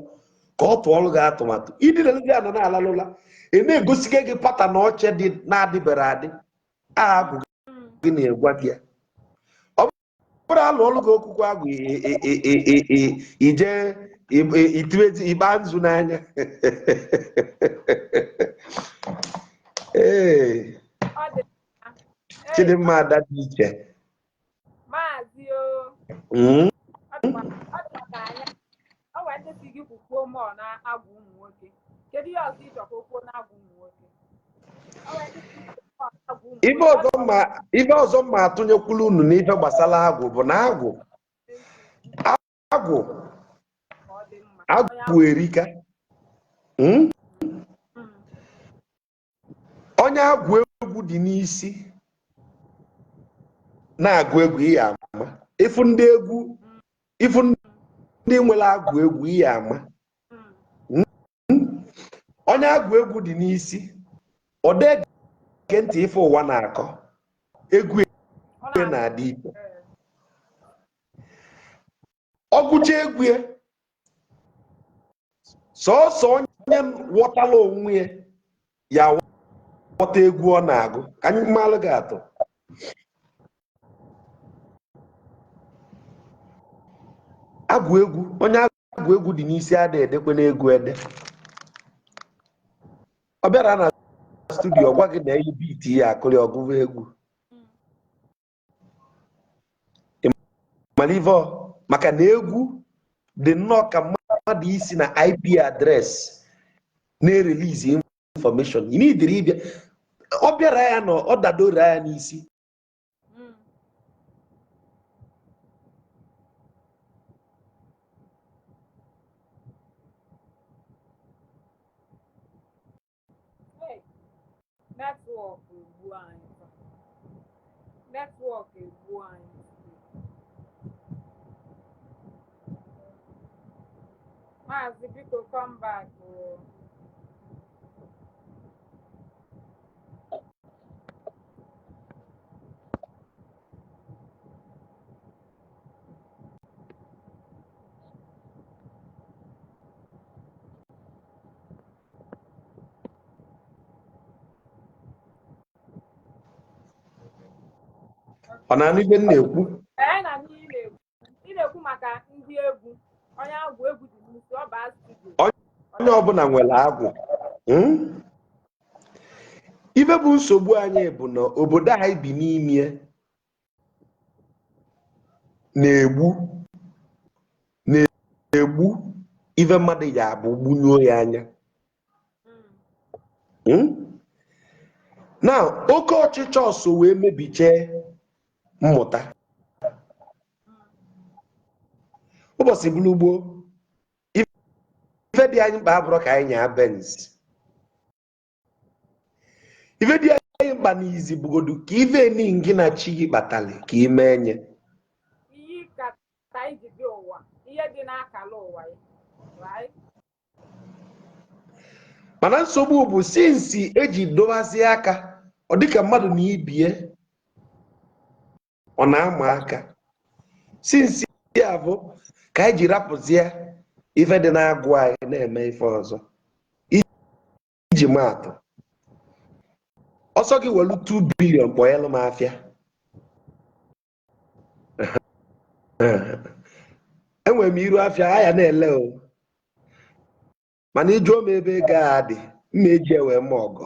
ka ọ tụọlụ gị atụmatụ idilelezi ana na-ala n'ụlọ, ị na-egosigo gị pata na oche dị na-adịbere adị a agwụ gị na-egwa gị ya. Ọ bụrụ alụ ọlụ gị okwukwu agwụ, ije itiwezi ịgba nzu n'anya. Ee. Ọ dị mma. Ee. Chidimma, ada dị iche. Maazị o. Ọ dịkwa ka anya ọ nwere ndị si gị kwukwuo mọọ na agwụ ụmụ nwoke. Kedu ihe ọzọ ịchọ ka o kwuo na agwụ ụmụ nwoke? Ọ nwere ndị si gị kwuo mọọ na agwụ ụmụ Ife nwoke. ọzọ mma, ife ọzọ mma atụnyekwulu unu n'ife gbasara agwụ bụ na agwụ agwụ Ka ọ dị mma onye agwụ erika. Onye agwụ egwu dị n'isi na-agụ egwu, ihe ama ịfụ ndị egwu, ịfụ ndị nwere agwụ egwu, ihe ama. Onye agwụ egwu dị n'isi, ọ dị ege ntị ife ụwa na-akọ, egwu Ọ ya na-adị na-adị iche. Ee. Ọgụcha egwu ya, sọọsọ onye ghọtala onwe ya ya ghọta egwu ọ na-agụ. Ka anyị malụ gị atụ, agwụ egwu, onye agwụ egwu dị n'isi ada edekwe n'egwu ede. Ọ bịara na studio, ọ gwa gị na eyi beat ya akụrị ọgụgụ egwu. Mana ife ọ maka na egwu dị nnọọ ka mmadụ isi na IP address na-erelease information ị nidiri ịbịa, ọ bịara ya na ọ dadoro ya n'isi. Hey, network egbu anyị taa. Network egbu anyị today. Maazị, biko come back o. Ọ na-anụ ife m na-ekwu? Ee, na n'ihe ị na-ekwu maka ndị egwu, onye agwụ egwu dị n'isi, ọ baa studio. Onye ọbụla nwere agwụ. Ife bụ nsogbu anyị bụ na obodo anyị bi n'ime na-egbu na-egbu ife mmadụ ya abụ gbunyuo ya anya. Na oke ọchịchọ so wee mebichee mmụta. Ụbọchị bụrụ gboo, ife dị anyị mkpa abụrụ ka anyị nyaa Benz. Ife dị anyị mkpa n'izi bụgodu ka ife ni gị na chi gị kpatali ka ime nye. Iyi kata iji bịa ụwa, ihe dị n'akala ụwa ya, right? Mana nsogbu bụ since eji dobazie aka, ọ dịka mmadụ na ibie ọ na-ama aka. Since ya bụ ka anyị ji rapụzie ife dị na-agụ anyị na-eme ife ọzọ. Iji maatụ, ọsọ gị welu 2 billion kpọnyelụ m afịa, enwere m iru afịa aya na-ele o, mana ịjụọ m ebe ego a dị, mma eji ewe ma ọgọ,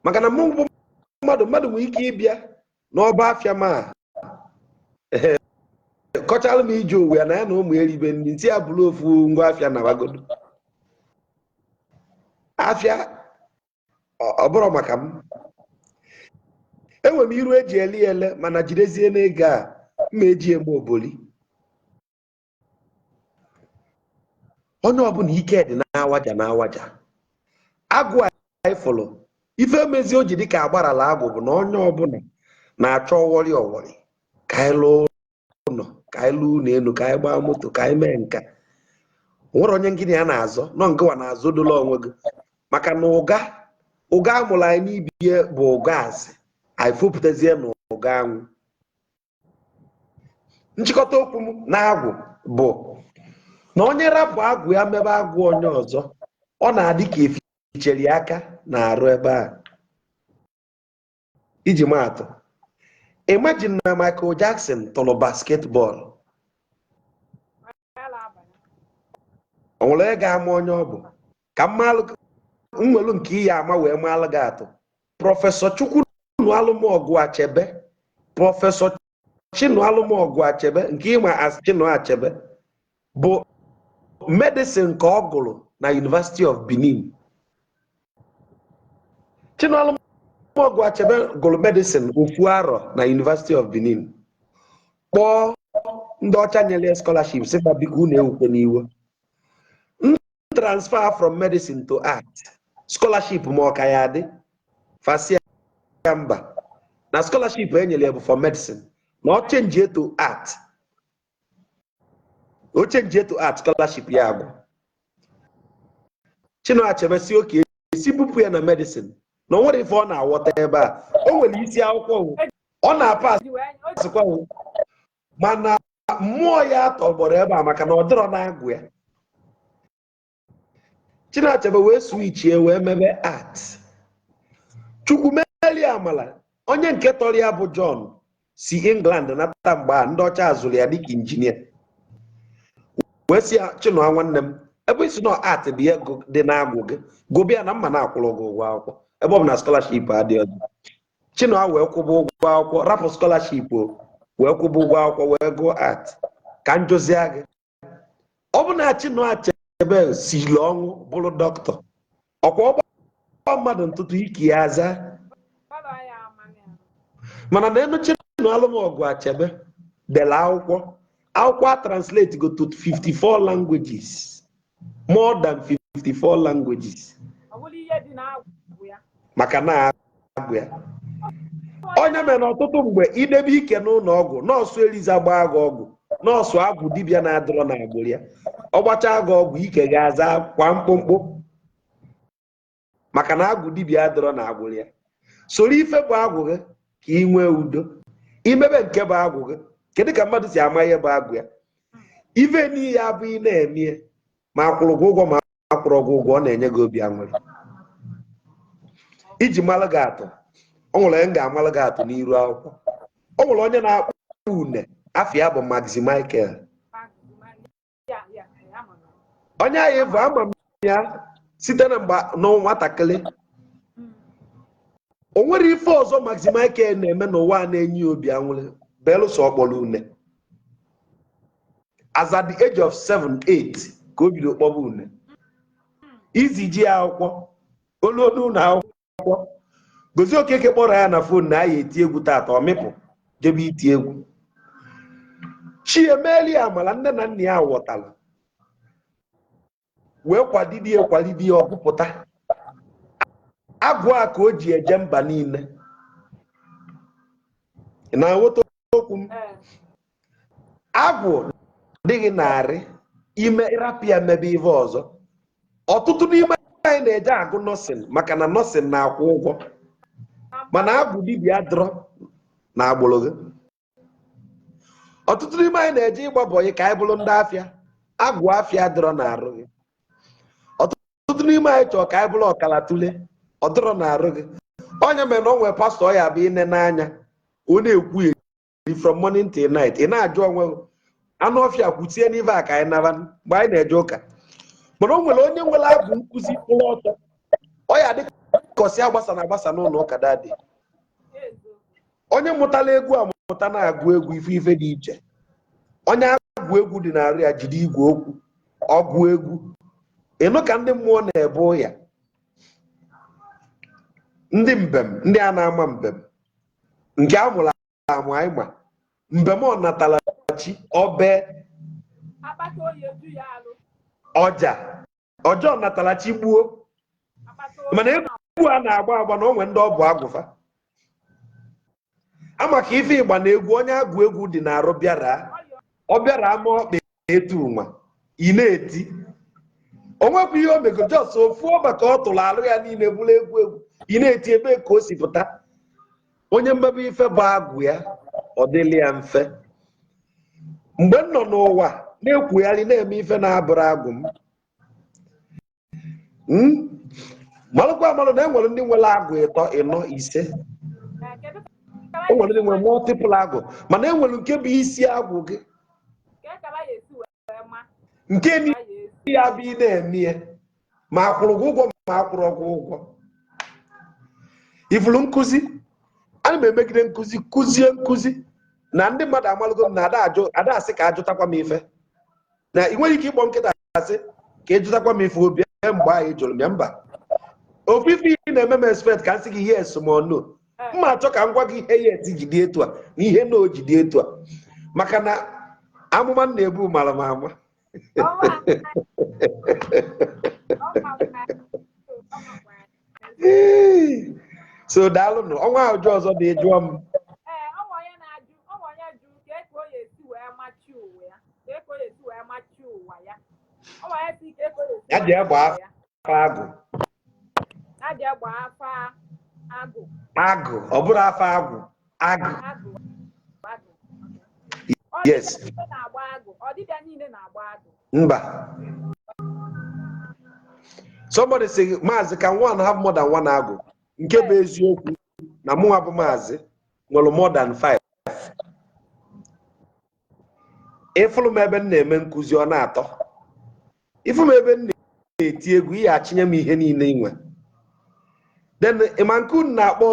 maka na mụ bụ mmadụ nwere ike ịbịa n'ọba afịa ma kọchalụ m ije ụwa ya na ya na ụmụ eribe nri, ntị ya bụrụ ofu ngwa afịa na wagodo afịa. Ọ bụrụ maka m, enwere m iru eji eli ele, mana jidezie n'ego a mma eji eme oboli. Onye ọbụla ike dị na-awaja na-awaja agwụ anyị fụlụ ife mezi o ji dịka agbarala agwụ bụ na onye ọbụla na-achọ ọwọrị ọwọrị, ka anyị lụọ ụlọ, ka anyị lụọ ụlọ elu, ka anyị gbaa moto, ka anyị mee nka. Nwere onye ngịnị ya na-azọ nọ ngịwa na-azọ dola onwe gị, maka na ụga ụga amụrụ anyị n'ibie bụ ụga azị anyị fopụtazie na ụga anwụ. Nchịkọta okwu m na agwụ bụ na onye rapụ agwụ ya mebe agwụ onye ọzọ, ọ na-adị ka efichere ya aka na-arụ ebe a. Iji maatụ, imagine na Michael Jackson tụrụ basketball, o nwere onye ga-ama onye ọ bụ? Ka mmalụ nwelu nke iyi ama wee maalụ gị atụ. Prọfesọ Chukwunu Alụmọgụ Achebe, Prọfesọ Chinua Alụmọgụ Achebe, nke ịma as Chinua Achebe, bụ medicine ka ọ gụrụ na University of Benin. Chinua Alụmọgụ Achebe gụrụ medicine ofu arọ na University of Benin, kpọọ ndị ọcha nyere ya scholarship sị fa biko unu ewukwe n'iwe, transfer from medicine to art scholarship ma ọ ka ya adị. Fa sị ya mba, na scholarship e nyere ya bụ for medicine, na ọ change to art, o change to art, scholarship ya agwụ. Chinua Achebe si oke esi bupụ ya na medicine, na o nwere ife ọ na-aghọta ebe a. O nwere isi akwụkwọ, ọ na-apasịkwa, mana mmụọ ya tọgbọrọ ebe a maka na ọ dịrọ na-agwụ ya. Chinua Achebe wee swichie wee mebe art. Chukwu meli amala, onye nke tọrọ ya bụ John si England nata mgbe a ndị ọcha azụrụ ya dịka injinia, wee sị ya, Chinua nwanne m, ebe isi nọ art dị ya dị na-agwụ gị, gụbịa na mma na-akwụrụ gị ụgwọ akwụkwọ ebe ọ bụ na scholarship adịghị ọzọ. Chinua wee kwụba ụgwọ akwụkwọ, rapụ scholarship o, wee kwụba ụgwọ akwụkwọ wee gụọ art. Ka njụzia gị, ọ bụ na Chinua Achebe siri ọnwụ bụrụ dọkịta, ọkwa ọgba mmadụ ntụtụ ike ya aza? Mana na enu Chinua Alụmọgụ Achebe dere akwụkwọ, akwụkwọ a translate go to 54 languages, more than 54 languages, maka na agwụ ya onye mere na ọtụtụ mgbe idebe ike n'ụlọ ọgwụ, nọọsụ Eliza gbaa gị ọgwụ, nọọsụ agwụ dibịa na-adọrọ na agbụrụ ya, ọ gbachaa gị ọgwụ, ike ga-aza kwa mkpụmkpụ, maka na agwụ dibịa adọrọ na agbụrụ ya. Soro ife bụ agwụ gị ka ị nwee udo. Imebe nke bụ agwụ gị, kedu ka mmadụ si ama ihe bụ agwụ ya? Ife n'ihe abụ ị na-eme, ma akwụrụ gị ụgwọ ma akwụrụ gị ụgwọ, ọ na-enye gị obi aṅụrị. Iji malụ gị atụ, O nwere onye m ga-amalụ gị atụ n'iru akwụkwọ. O nwere onye na-akpọ une, afọ ya bụ Maxi Michael. Onye ahụ ịbụ ama m ya site na mgbe na nwatakịrị. O nwere ife ọzọ Maxi Michael na-eme n'ụwa a na-enye ya obi anwụrị belụsọ ọ kpọrọ une. As at the age of 7, 8 ka o bido kpọba une. Izi ji ya akwụkwọ olu olu na akwụkwọ Gozie Okeke kpọrọ ya na phone na aya eti egwu tata, ọ mịpụ jebe iti egwu. Chi emeeli ya amala, nne na nna ya ghọtara wee kwadide ya, kwalide ya, ọgụpụta agwụ a ka o ji eje mba niile. Ị na-aghọta okwu m? Agwụ dịghị narị ime ịrapịa mebe ife ọzọ. Ọtụtụ n'ime anyị na-eje agụ nursing maka na nursing na-akwụ ụgwọ, mana agwụ dibịa dọrọ na agbụrụ gị. Ọtụtụ n'ime anyị na-eje ịgba bọyị ka anyị bụrụ ndị afịa, agwụ afịa dọrọ na arụ gị. Ọtụtụ n'ime anyị chọrọ ka anyị bụrụ ọkala tule, ọ dọrọ na arụ gị. Onye mere na o nwere pastọ ya bụ ine n'anya, ọ na-ekwu eri from morning till night, ị na-ajụ onwe gị, anụ ọfịa kwutie n'ife a ka anyị naba mgbe anyị na-eje ụka. Mana o nwere onye nwere agwụ nkụzi kwụrụ ọtọ, ọ ya dị ka ọsị agbasa na agbasa n'ụlọ ụka daddy. Onye mụtala egwu amụta na-agụ egwu ife ife dị iche. Onye agwụ egwu dị n'arụ ya jide igwe okwu ọgụ egwu, ịnụ ka ndị mmụọ na-ebe ụya, ndị mbem, ndị a na-ama mbem nke a mụrụ amụ, anyị ma mbem ọ natala chi ọbe. Akpata oyi eju ya alụ. Ọja ọjọọ natala chi gbuo. Akpata oyi. Mana egwu a na-agba agba na onwe ndị ọ bụ agwụfa ama ka ife ịgba na egwu. Onye agwụ egwu dị n'arụ bịara, ọ bịara ama ọkpa etu nwa ị na-eti, o nwekwa ihe o mego, just ofu ọba ka ọ tụrụ alụ ya niile bụrụ egwu egwu ị na-eti. Ebe ka o si pụta, onye mmebe ife bụ agwụ ya, ọ dịla ya mfe. Mgbe m nọ n'ụwa na-ekwugharị na-eme ife na-abụrụ agwụ m, malụkwa amalụ na enwere ndị nwere agwụ ịtọ, ịnọ, ise. Kedu O nwere ndị nwere multiple agwụ, mana enwere nke bụ isi agwụ gị. Ka ekara ya esi wee ma nke ka ya esi ya bụ ị na-eme ya ma akwụrụ gị ụgwọ, ma akwụrụ gị ụgwọ. Ifuru nkụzi ana m emegide nkụzi, kụzie nkụzi na ndị mmadụ amalụgo m na ada ajụ, ada asị ka ajụtakwa m ife na ị nweghị ike ịkpọ nkịta asị ka ịjụtakwa m ife obi mgbe ahụ ị jụrụ m ya. Mba, ofu ife ị na-eme m expect ka m sị gị yes ma ọ no. Mma achọ ka m gwa gị ihe yes ji dị etu a na ihe no ji dị etu a, maka na amụma m na-ebu mara m ama. Ọnwa ọnwa. So daalụnụ. Ọnwa ahụ ọzọ dị jụọ m. Ee, ọnwa onye na-ajụ, ọnwa onye jụ ka ka o ya esi wee machi ụwa ya, ka o ya esi wee machi ụwa ya. Ọnwa ya si ka o ya esi Ya jee machi gbaa ụwa ya. Afa agụ. Ya jee gbaa afa agụ. Agụ, ọ bụrụ afa agwụ, agụ. Agụ, agụ. Yes. Ọdịbịa niile na-agba agụ? Ọdịbịa niile na-agba agụ? Mba. Somebody say, "Maazị, can one have more than one agụ?" Nke bụ eziokwu na mụnwa bụ maazị nwere more than five. Ịfụrụ m ebe m na-eme nkụzi, ọ na-atọ. Ịfụ m ebe m na-eti egwu, ihe achịnye m ihe niile inwe. Then ịma nke unu na-akpọ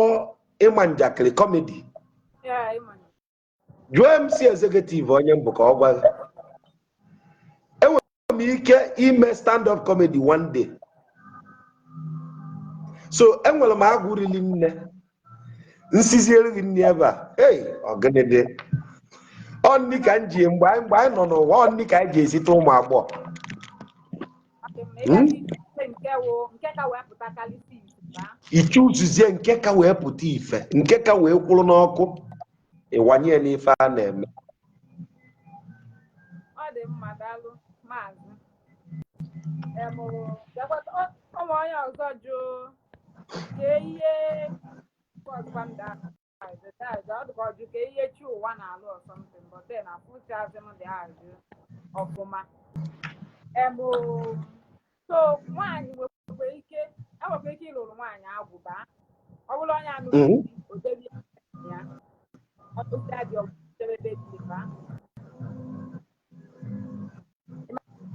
ịma njakịrị, comedy. Yeah, ịma. Jụọ MC executive onye mbụ ka ọ gwa gị. Enwere m ike ime stand up comedy one day. So enwere m agwụ rili nne nsiziere gị nne ebe a. Hey, ọgịnị dị ọ nni ka m ji mgbe anyị nọ n'ụwa, ọ nni ka anyị ji esite ụmụ agbọghọ. Ọ dị mma. Ịgazi ife nke wụ nke ka wee pụtakarịsị ife baa. Ichuzuzie nke ka wee pụta ife, nke ka wee kwụrụ n'ọkụ, ịwanye ya n'ife a na-eme. Ọ dị mma, daalụ maazị. Ụmụ onye ọzọ jụ ka ihe ọzọkwa m daa ajụ ọ dịka ọ jụ ka ihe chi ụwa na-alụ or something, but then afụchazi m dị ajụ ọfụma. So nwaanyị nwekwa ike, enwekwa ike ịlụrụ nwaanyị agwụ baa, ọ bụrụ onye anụrụ di o Osi adị ọjebe be di fa.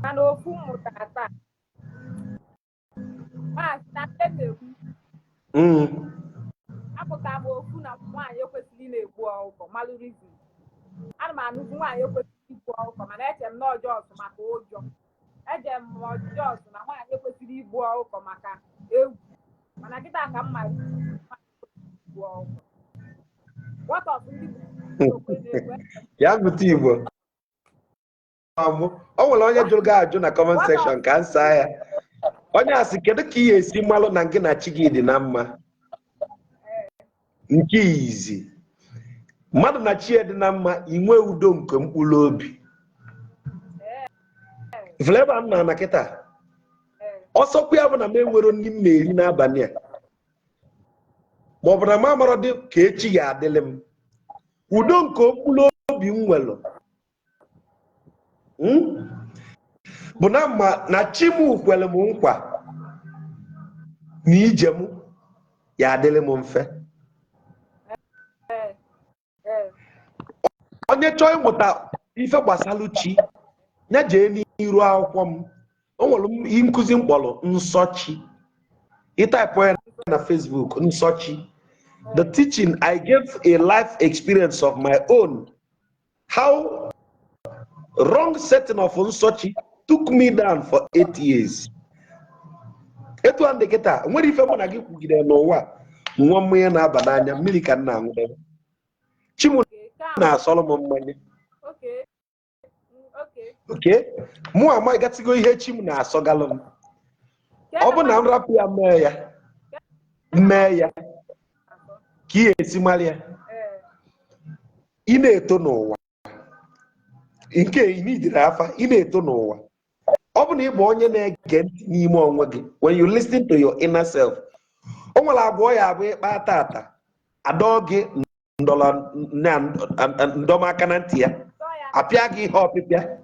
Mana ofu mmụta taa, maazị, na ndị na-ekwu, apụta m ofu na nwaanyị ekwesịrị ị na-egbu ọkụkọ. Malụ reason ana m anụzi nwaanyị ekwesịrị igbu ọkụkọ, mana eche m na ọjọọ maka ụjọ. Eje m ọjọọ na nwaanyị ekwesịrị igbu ọkụkọ maka egwu, mana kịta ka m mara igbu ọkụkọ. What of ndị bụ okwe na-egbu? Ya gụta Igbo. O nwere onye jụrụ gị ajụ na comment section ka m saa ya. Onye a sị, kedu ka ị ga-esi malụ na gị na chi gị dị na mma? Nke izi, mmadụ na chi ya dị na mma, inwe udo nke mkpụrụ obi. Ifele ebe a m na kịta, ọsọkwa ya bụ na m enwero nri m na-eri n'abalị a, ma ọ bụ na m amarọ dị ka echi ga-adịlị m, udo nke mkpụrụ obi m nwere bụ na ma na chi m kwere m nkwa na ije m ya adịlị m mfe. ee ee Onye chọọ ịmụta ife gbasalụ chi ya, jee n'iru akwụkwọ m. O nwere nkụzi mkpọrọ nsọ chi. Ịtype ya na Facebook, nsọ chi, the teaching I gave, a life experience of my own, how wrong setting of nsọ chi took me down for 8 years. Etu a ndị kịta nwere ife mụ na gị kwugide n'ụwa, nwa mmanya na-aba n'anya, mmiri ka m na-aṅụ. Chi m Okay, ka na-asọrọ m mmanya. Okay. Oke mụ amaghịgatigo ihe chi m na-asọgalụ m. Ọ bụ na m rapụ ya, mee ya, mee ya ka ị esi mara ya. Ị na-eto n'ụwa nke ị nidiri afa, ị na-eto n'ụwa, ọ bụ na ị bụ onye na-ege ntị n'ime onwe gị, when you listen to your inner self, o nwere agwa ya abụ ịkpa tata, adọ gị ndọrọ na ndọmaka na ntị ya, apịa gị ihe ọpịpịa.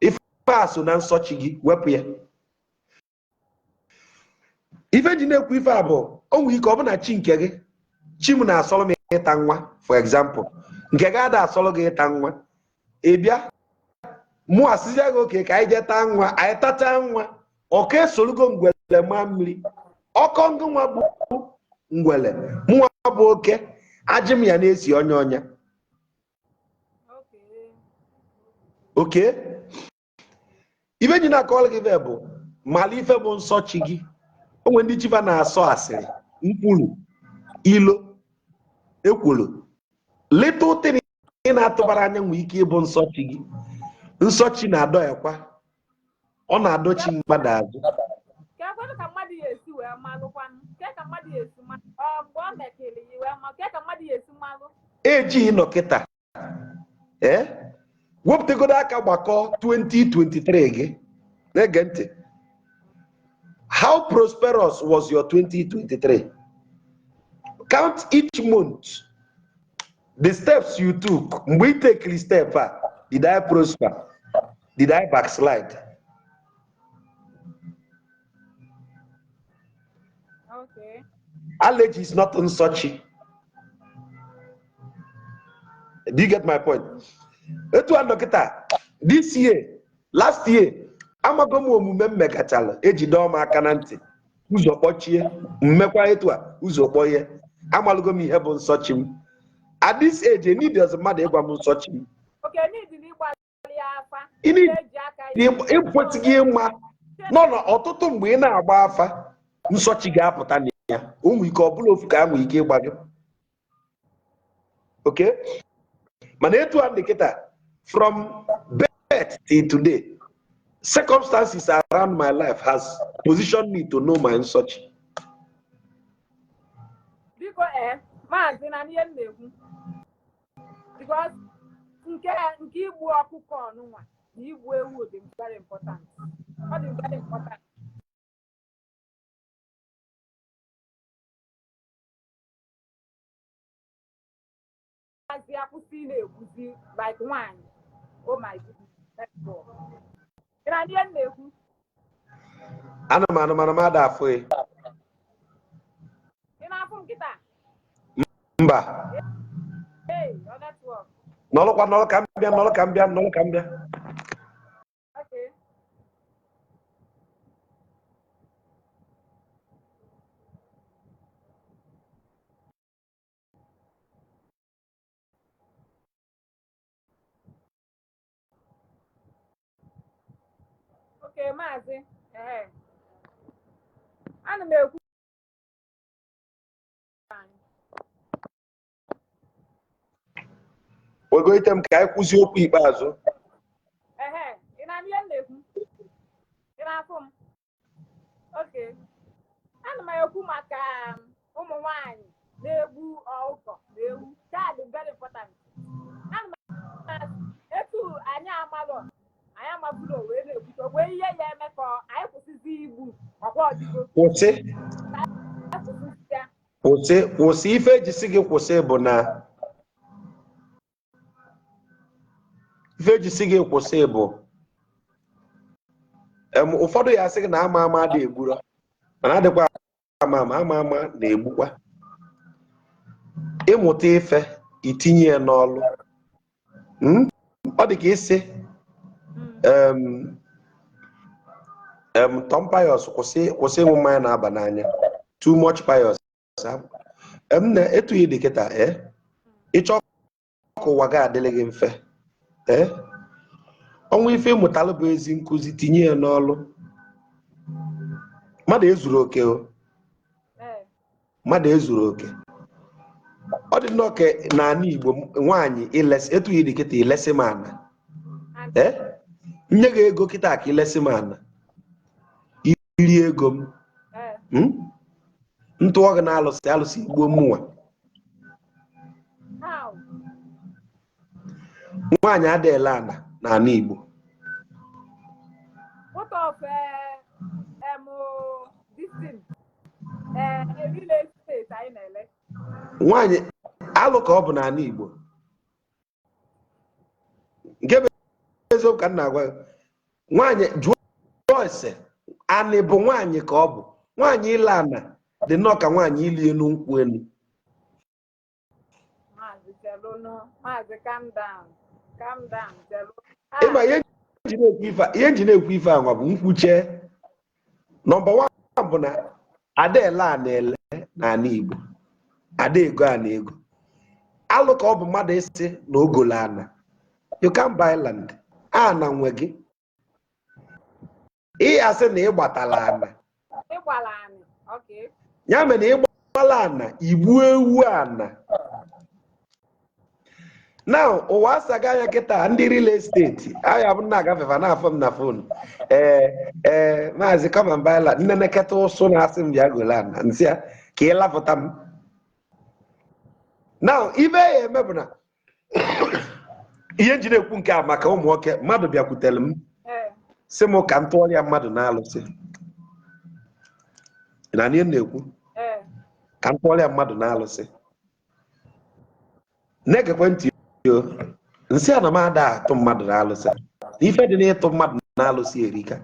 Ife a so na nsọchi gị, wepụ ya. Ife ji na-ekwu ife a bụ, o nwere ike ọ bụ na chi nke gị, chi m na-asọrọ m ịta nwa, for example, nke gị ada asọrọ gị ịta nwa. Ị bịa, mụ asịzịa gị oke ka anyị jee taa nwa, anyị tachaa nwa, ọka esorogo ngwele maa mmiri ọkọ. Ngị nwa bụ ngwele, mụnwa bụ oke ajị m ya na-esi ọnya ọnya. Oke ife ji na-akọwara gị ife bụ, mala ife bụ nsọ chi gị. O nwere ndị chifa na-asọ asịrị, mkpụrụ ilo, ekworo, little thing ị na-atụbara anya nwee ike ịbụ nsọ chi gị. Nsọ chi na-adọ ekwa, ọ na-adọchi mmadụ azụ. Ka ekwenụ ka mmadụ ya esi wee malụkwanụ, ke ka mmadụ ya esi malụ ọ mgbe ọ mekiri ya wee ma, ke ka mmadụ ya esi malụ? Ejighị nọ kịta, ee, wepụtagodo aka gbakọ 2023 gị. Na-ege ntị, how prosperous was your 2023? Count each month, the steps you took. Mgbe ị tekiri step a, did I prosper? Did I backslide? Allergy is not nsọchi. Do you get my point? Etu a dọkịta, this year, last year, amago m omume m megachala ejide m aka na ntị, ụzọ kpọchie. Mmekwa etu a, ụzọ kpọghee. Amalụgo m ihe bụ nsọchi m. At this age, need mmadụ ịgwa m nsọchi m. Okay, need na ịgbalị ya afa. Ị need eji aka ya. Ịkwesịghị ịma nọ na ọtụtụ mgbe ị na-agba afa, nsọchi ga-apụta na ya. O nwere ike ọ bụla ofu ka a nwere ike ịgba gị oke, mana etu a dị kịta, from birth till today, circumstances around my life has positioned me to know my nsọchi. Biko, ee, maazị, na ihe m na-ekwu, because nke igbu ọkụkọ ọnụnwa na igbu ewu dị very important, ọ dị very important. Maazị, akwụsị ị na-ekwuzi like nwaanyị. Oh my goodness, let's go. Ị na ihe m na-ekwu? Ana m anụ, mana m ada afụ ya. Ị na-afụ m kịta? Mba. Nọrọkwa, nọrọ ka m bịa, nọrọ ka m bịa, nọrọ ka m bịa. Okay. Okay, maazị, ee, ana m ekwu Wego ite m ka anyị kwụzie okwu ikpeazụ. Ehe, ị na-anụ ihe m na-ekwu? Ị na-afụ m? Okay, ana m ekwu maka ụmụ nwanyị na-egbu ọkụkọ na ewu. That is very important. Ana m asị, etu anyị amalụ, anyị amabụrụ wee na-ekwute wee ihe ya eme ka anyị kwụsịzi igbu ọkwa ọdịgo. Kwụsị. Kwụsịzi ya. Kwụsị, kwụsị. Ife ejisi gị kwụsị bụ na ife ejisi gị kwụsị bụ ụfọdụ ya asị gị na ama ama adị egburo, mana adịkwa ama ama, ama ama na-egbukwa. Ịmụta ife, itinye ya n'ọlụ. Ọ dị ka ịsị em em Tom Pius, kwụsị, kwụsị ịṅụ mmanya na-aba n'anya, too much Pius. Em na etu ị dị kịta, ịchọ ka ụwa gị adịrị gị mfe, ọnwa ife ịmụtalụ bụ ezi nkụzi, tinye ya n'ọlụ. Mmadụ ezuru oke o. Mmadụ ezuru oke. Ọ dị nnọọ ka n'ala Igbo, nwaanyị ilesi etu ị dị kịta, ilesi m ana, nye gị ego kịta ka ilesi m ana, iri ego m, ntụọ gị na alụsị, alụsị igbuo mụnwa. How? Nwaanyị adịghị ele ana n'ala Igbo. What of this thing, real estate anyị na-ele? Nwaanyị alụ ka ọ bụ n'ala Igbo. Nke bụ eziokwu ka m na-agwa gị, nwaanyị jụọ ese anị bụ nwaanyị ka ọ bụ nwaanyị ile ana dị nnọọ ka nwaanyị ili elu nkwụ elu. Maazị, chelụnụ. Maazị, calm down, calm down, chelụ. Ịma ihe nji na-ekwu ife ihe nji na-ekwu ife a nwa bụ nkwuche. Number one bụ na ada ele a na-ele n'ala Igbo, ada ego a na ego alụ ka ọ bụ mmadụ isi na ogolo ana. You can buy land, ana nwe gị. Ị asị na ị gbatala ana. Ịgbala anị, okay. Ya mere na ịgbala ana, igbu ewu ana. Now ụwa asaga anya kịta, ndị real estate aya bụ na-agafefa na-afọ m na phone, Ee, maazị, come and buy land." Nne neketa ụsụ na-asị m bịa golo ana, nsị ya ka ị lapụta m. Now ibe ya eme bụ na ihe nji na-ekwu nke a maka ụmụ nwoke, mmadụ bịakwutere m sị m ka m tụọrọ ya mmadụ na-alụsị na ihe m na-ekwu. Ee. Ka m tụọrọ ya mmadụ na-alụsị, na-egekwe ntị o. Nsị a na m ada atụ mmadụ na-alụsị, na ife dị n'ịtụ mmadụ na-alụsị erika.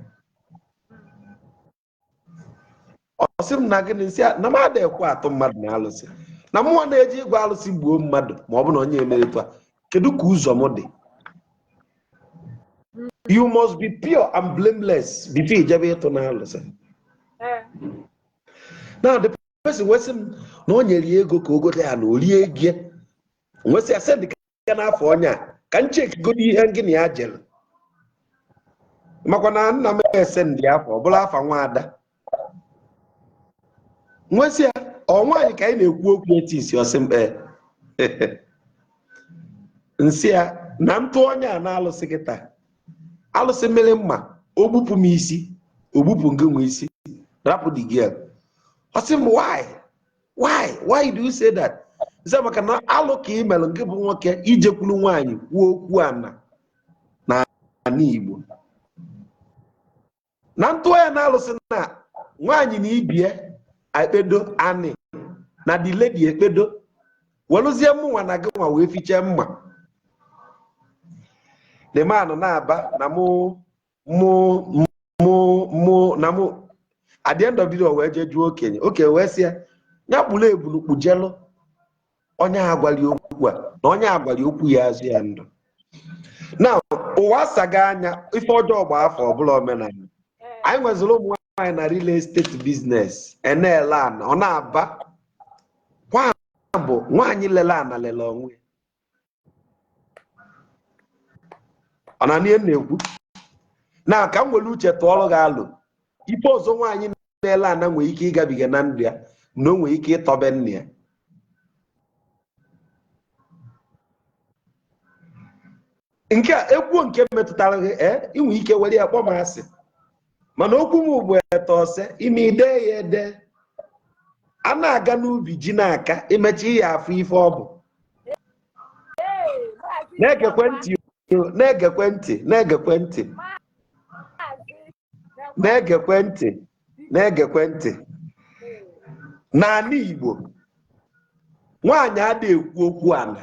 Ọ sị m na gịnị? Nsị a na m ada ekwe atụ mmadụ na-alụsị, na mụnwa na-eji ịgwa alụsị gbuo mmadụ, ma ọ bụ na onye emere etu a, kedu ka ụzọ m dị? You must be pure and blameless before ijebe ịtụ na-alụsị. Now the person wee sị m na o nyere ya ego ka o gote ya na o rie ego ya. Wee sị ya send ka n'afọ onye a ka m chekigodo ihe gị na ya jere, makwa na nna m ese ndị afọ ọ bụla afa nwaada. Nwesị ya ọ nwaanyị ka anyị na-ekwu okwu etisi. Ọsị m ee. Nsị ya na ntụ onye a na-alụsị kịta, alụsị mmiri mma, o gbupụ m isi, o gbupụ ngị nwe isi, rapụ the girl. Ọ sị m, "Why, why, why do you say that?" Sị maka na alụ ka ị mere nke bụ nwoke ijekwuru nwaanyị kwuo okwu ana na ala Igbo, na ntụọ ya na-alụsị na nwaanyị na ibie ekpedo anị na the lady ekpedo welụzie mụnwa na gị nwa wee fichee mma. The man na-aba na mụ mụ mụ mụ na mụ. At the end of the day, o wee jee jụọ okenye. Okenye wee sị ya ya kpụrụ ebulu kpujelụ. Onye agwali okwu a na onye agwali okwu ya azụ ya ndụ na ụwa asaga anya ife ọjọọ gba afọ ọbụla omenala. Anyị nweziri ụmụ nwaanyị na real estate business enele ana, ọ na-aba kwa bụ nwaanyị lele ana lele onwe ya. Ọ na ihe m na-ekwu na ka m nwere uche tụọrọ gị alụ ife ọzọ. Nwaanyị na-ele ana nwere ike ịgabiga na ndụ ya na o nwere ike ịtọbe nna ya. Nke a ekwuo nke metụtara gị, ee, inwe ike were ya kpọọ m asị, mana okwu m bụ eto ose ime ide ya ede. A na-aga n'ubi ji n'aka imechi ya afụ ife ọ bụ. Ee, Maazị. Na-egekwe ntị o, na-egekwe ntị, na-egekwe ntị. Maazị. Na-egekwe ntị, na-egekwe ntị. N'ala Igbo, nwaanyị adịghị ekwu okwu ana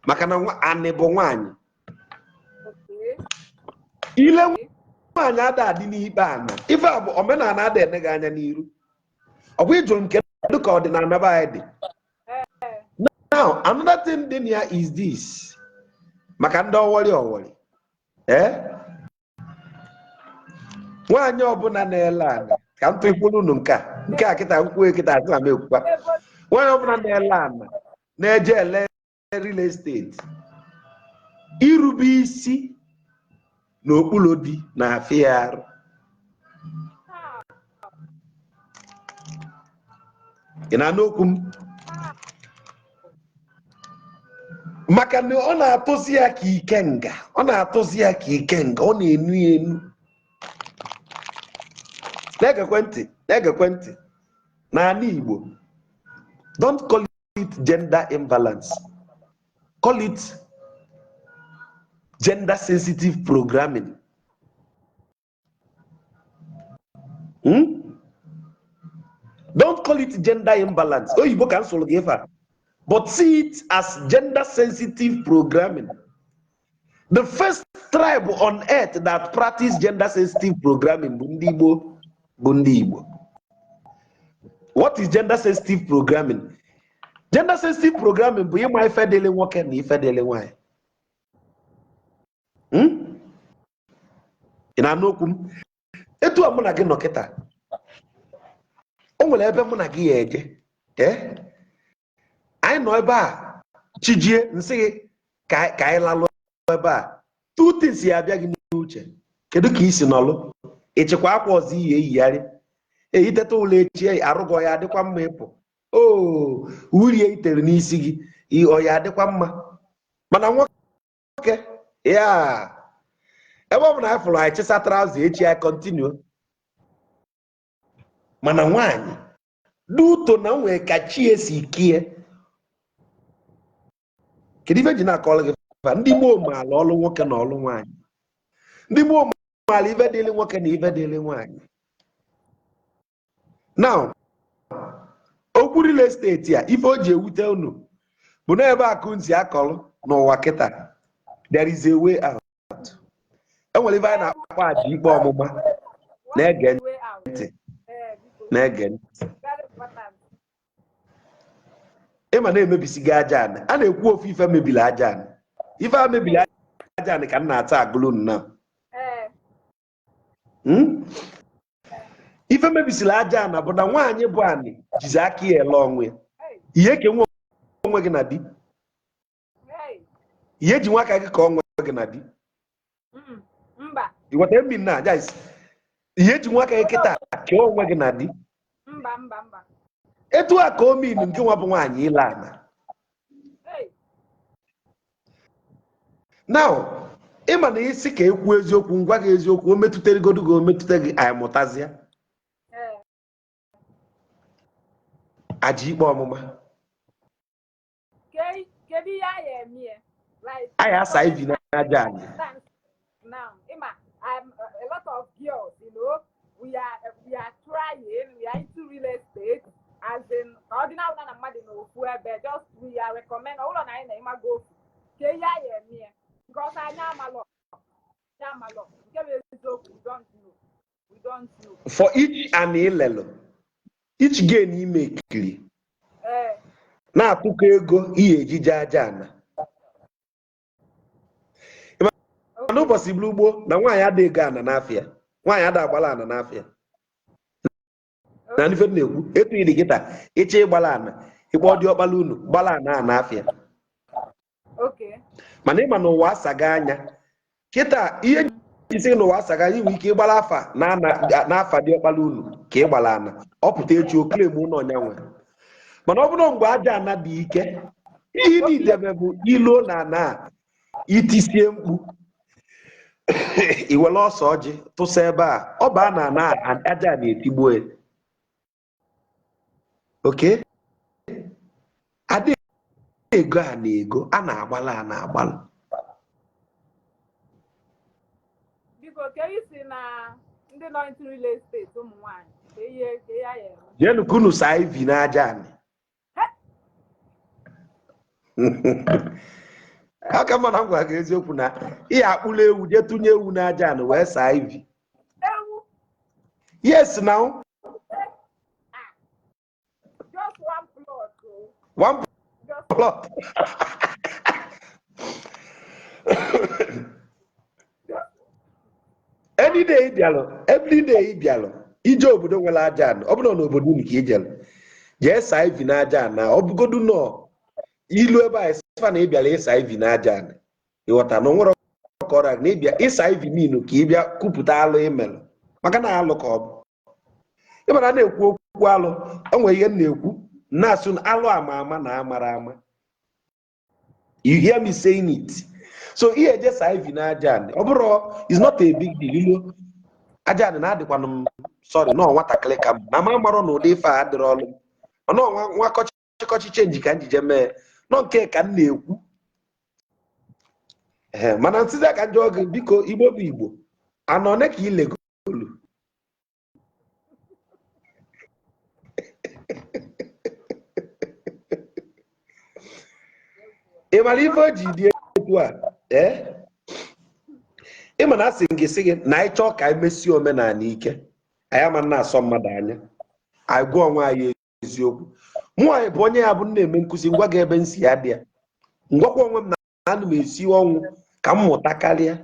maka na anị bụ nwaanyị. Ile nwaanyị ada adị n'ikpe ana. Ife a bụ omenala ada ene gị anya n'iru. Ọ bụ ịjụrụ m kedu ka ọdịnala be anyị dị. Now, another thing dị na ya is this: maka ndị ọwọrị ọwọrị, ee, nwaanyị ọbụla na-ele ana, ka m tụkwuru unu nke a, nke a kịta nkwuo kịta asị na m ekwukwa, nwaanyị ọbụla na-ele ana na-eje ele real estate, irube isi n'okpuru di na-afịa ya arụ. Ị na-anụ okwu m? Maka na ọ na-atụzi ya ka ikenga, ọ na-atụzi ya ka ikenga, ọ na-enu ya enu. Na-egekwe ntị, na-egekwe ntị. N'ala Igbo, don't call it gender imbalance, call it gender sensitive programming. Don't call it gender imbalance. Oyibo ka m sụrụ gị ife a, but see it as gender sensitive programming. The first tribe on earth that practice gender sensitive programming bụ ndị Igbo, bụ ndị Igbo. What is gender sensitive programming? Gender sensitive programming bụ ịma ife dịrị nwoke na ife dịrị nwaanyị. Ị na-anụ okwu m? Etu a mụ na gị nọ kịta, o nwere ebe mụ na gị ya eje. Ee, anyị nọ ebe a chijie nsị gị ka anyị lalụ ebe a. Two things ya abịa gị n'uche: kedu ka i si nọlụ, ịchịkwa akwa ọzọ iyi eyigharị, eyiteta ụlọ echi, arụgọ ya adịkwa mma ịpụ, o urie itere n'isi gị, ọ ya adịkwa mma. Mana nwoke ya, ebe ọ bụ na anyị fụrụ, anyị chịsa trouser, echi anyị continue. Mana nwaanyị duto na nwee ka chi esi kie. Kedu ife ji na-akọrọ gị fa? Ndị gboo maala ọlụ nwoke na ọlụ nwaanyị. Ndị gboo maala ife dịrị nwoke na ife dịrị nwaanyị. Now, okwu real estate a, ife o ji ewute unu bụ na ebe akụ ntị akọrọ n'ụwa kịta, there is a way out. Enwere ife anyị na-akpọ aja ikpe ọmụma. Na-ege ntị, na-ege ntị. Ịma na-emebisigo aja anị a na-ekwu ofu ife mebiri aja anị. Ife a mebiri aja anị ka m na-ata agụlụ na Ife mebisiri aja ana bụ na nwaanyị bụ anị jizi aka ya ele onwe ya. Ihe ke nwe onwe gị na di, ihe ji nwa aka gị ka onwe gị na di. Mba. Ịghọta emi na guys, ihe ji nwa aka gị kịta kee onwe gị na di. Mba, mba, mba. Etu a ka o mean nke nwa bụ nwaanyị ile ana. Now, ịma na isi ka ekwu eziokwu, ngwa gị eziokwu, o metụtagodu gị, o metụta gị, anyị mụtazịa. Aja ikpe ọmụma. Kedu ihe anyị eme ya? Like, anyị asa ivi n'aja anyị. Now, ịma, a lot of girls, we are trying, we are into real estate, as in, ọ dị na na mmadụ n'ofu ebe, just we are recommend, ọ bụrụ na anyị na-ịmago ofu, ka ihe anyị eme ya, because anyị amalọ, anyị amalọ, nke bụ eziokwu, we don't know, we don't know. For each and ilelo, each gain ime ekiri. Na-atụkọ ego ihe ejije aja ana. Mana ụbọchị bụrụ gboo na nwaanyị ada ego ana n'afịa, nwaanyị ada agbala ana n'afịa. Na ife m na-ekwu etu ị dị kịta, ịchọ ịgbala ana, ịkpọ diọkpala unu gbala ana a n'afịa. Mana ịma na ụwa asaga anya kịta, ihe isi n'ụwa asaga anya, inwe ike ịgbala afa n'afa diọkpala unu ka ị gbala ana, ọ pụta echi o claim ụlọ ọnya nwe. Mana ọ bụrụ mgbe aja ana dị ike, ihe niile bụ iluo na ana a itisie mkpu, iwere ọsọ ọjị tụsa ebe a, ọ baa na ana aja na-etigbuo ya. Okay, ada ego a na ego a na-agbala a na-agbala. Biko, ka isi na ndị nọ into real estate, ụmụ nwaanyị, ka ihe ka ya ya eme. Jeenụ ka unu saa ivi n'aja anị. Aka mma na m gwara gị eziokwu na ihe akpụla ewu jee tụnye ewu n'aja anị wee saa ivi. Ewu? Yes, now. Just one plot o. One just plot. Any day ị bịalụ, every day ị bịalụ ije obodo nwere aja anị, ọ bụrụ na obodo unu ka ijelu, jee saa ivi n'aja anị. Ọ bụgodu nọ ilu ebe a ịsfa na ị bịara ịsa ivi n'aja anị, ịghọta na o nwere ka ọra na ịbịa ịsa ivi niile ka ị bịa kwupụta alụ imelụ, maka na alụ ka ọ bụ. Ịmara na-ekwu okwu alụ, o nwere ihe m na-ekwu na-asụ na alụ ama ama na amara ama. You hear me saying it? So ihe eje saa ivi n'aja anị, ọ bụrụ is not a big deal. Ilo aja anị na-adịkwanụ m sorry nọ nwatakịrị ka m na ma amarọ na ụdị ife a adịrọ ọlụ m. Mana nwa kọchịkọchị change ka njije mee nọ nke ka m na-ekwu. Ee, mana nsịza ka njọ gị, biko, Igbo bụ Igbo, anọ one ka ilegolu? Ị mara ife o ji dị etu a? Ee, ị ma na asị gị sị gị na anyị chọọ ka anyị mesie omenala ike, anyị ama na-asọ mmadụ anya, anyị gwa onwe anyị eziokwu. Mụ anyị bụ onye ya bụ na-eme nkụzi, ngwa gị ebe nsi ya dị ya, ngwakwa onwe m na ana m esi ọnwụ ka m mụta karịa.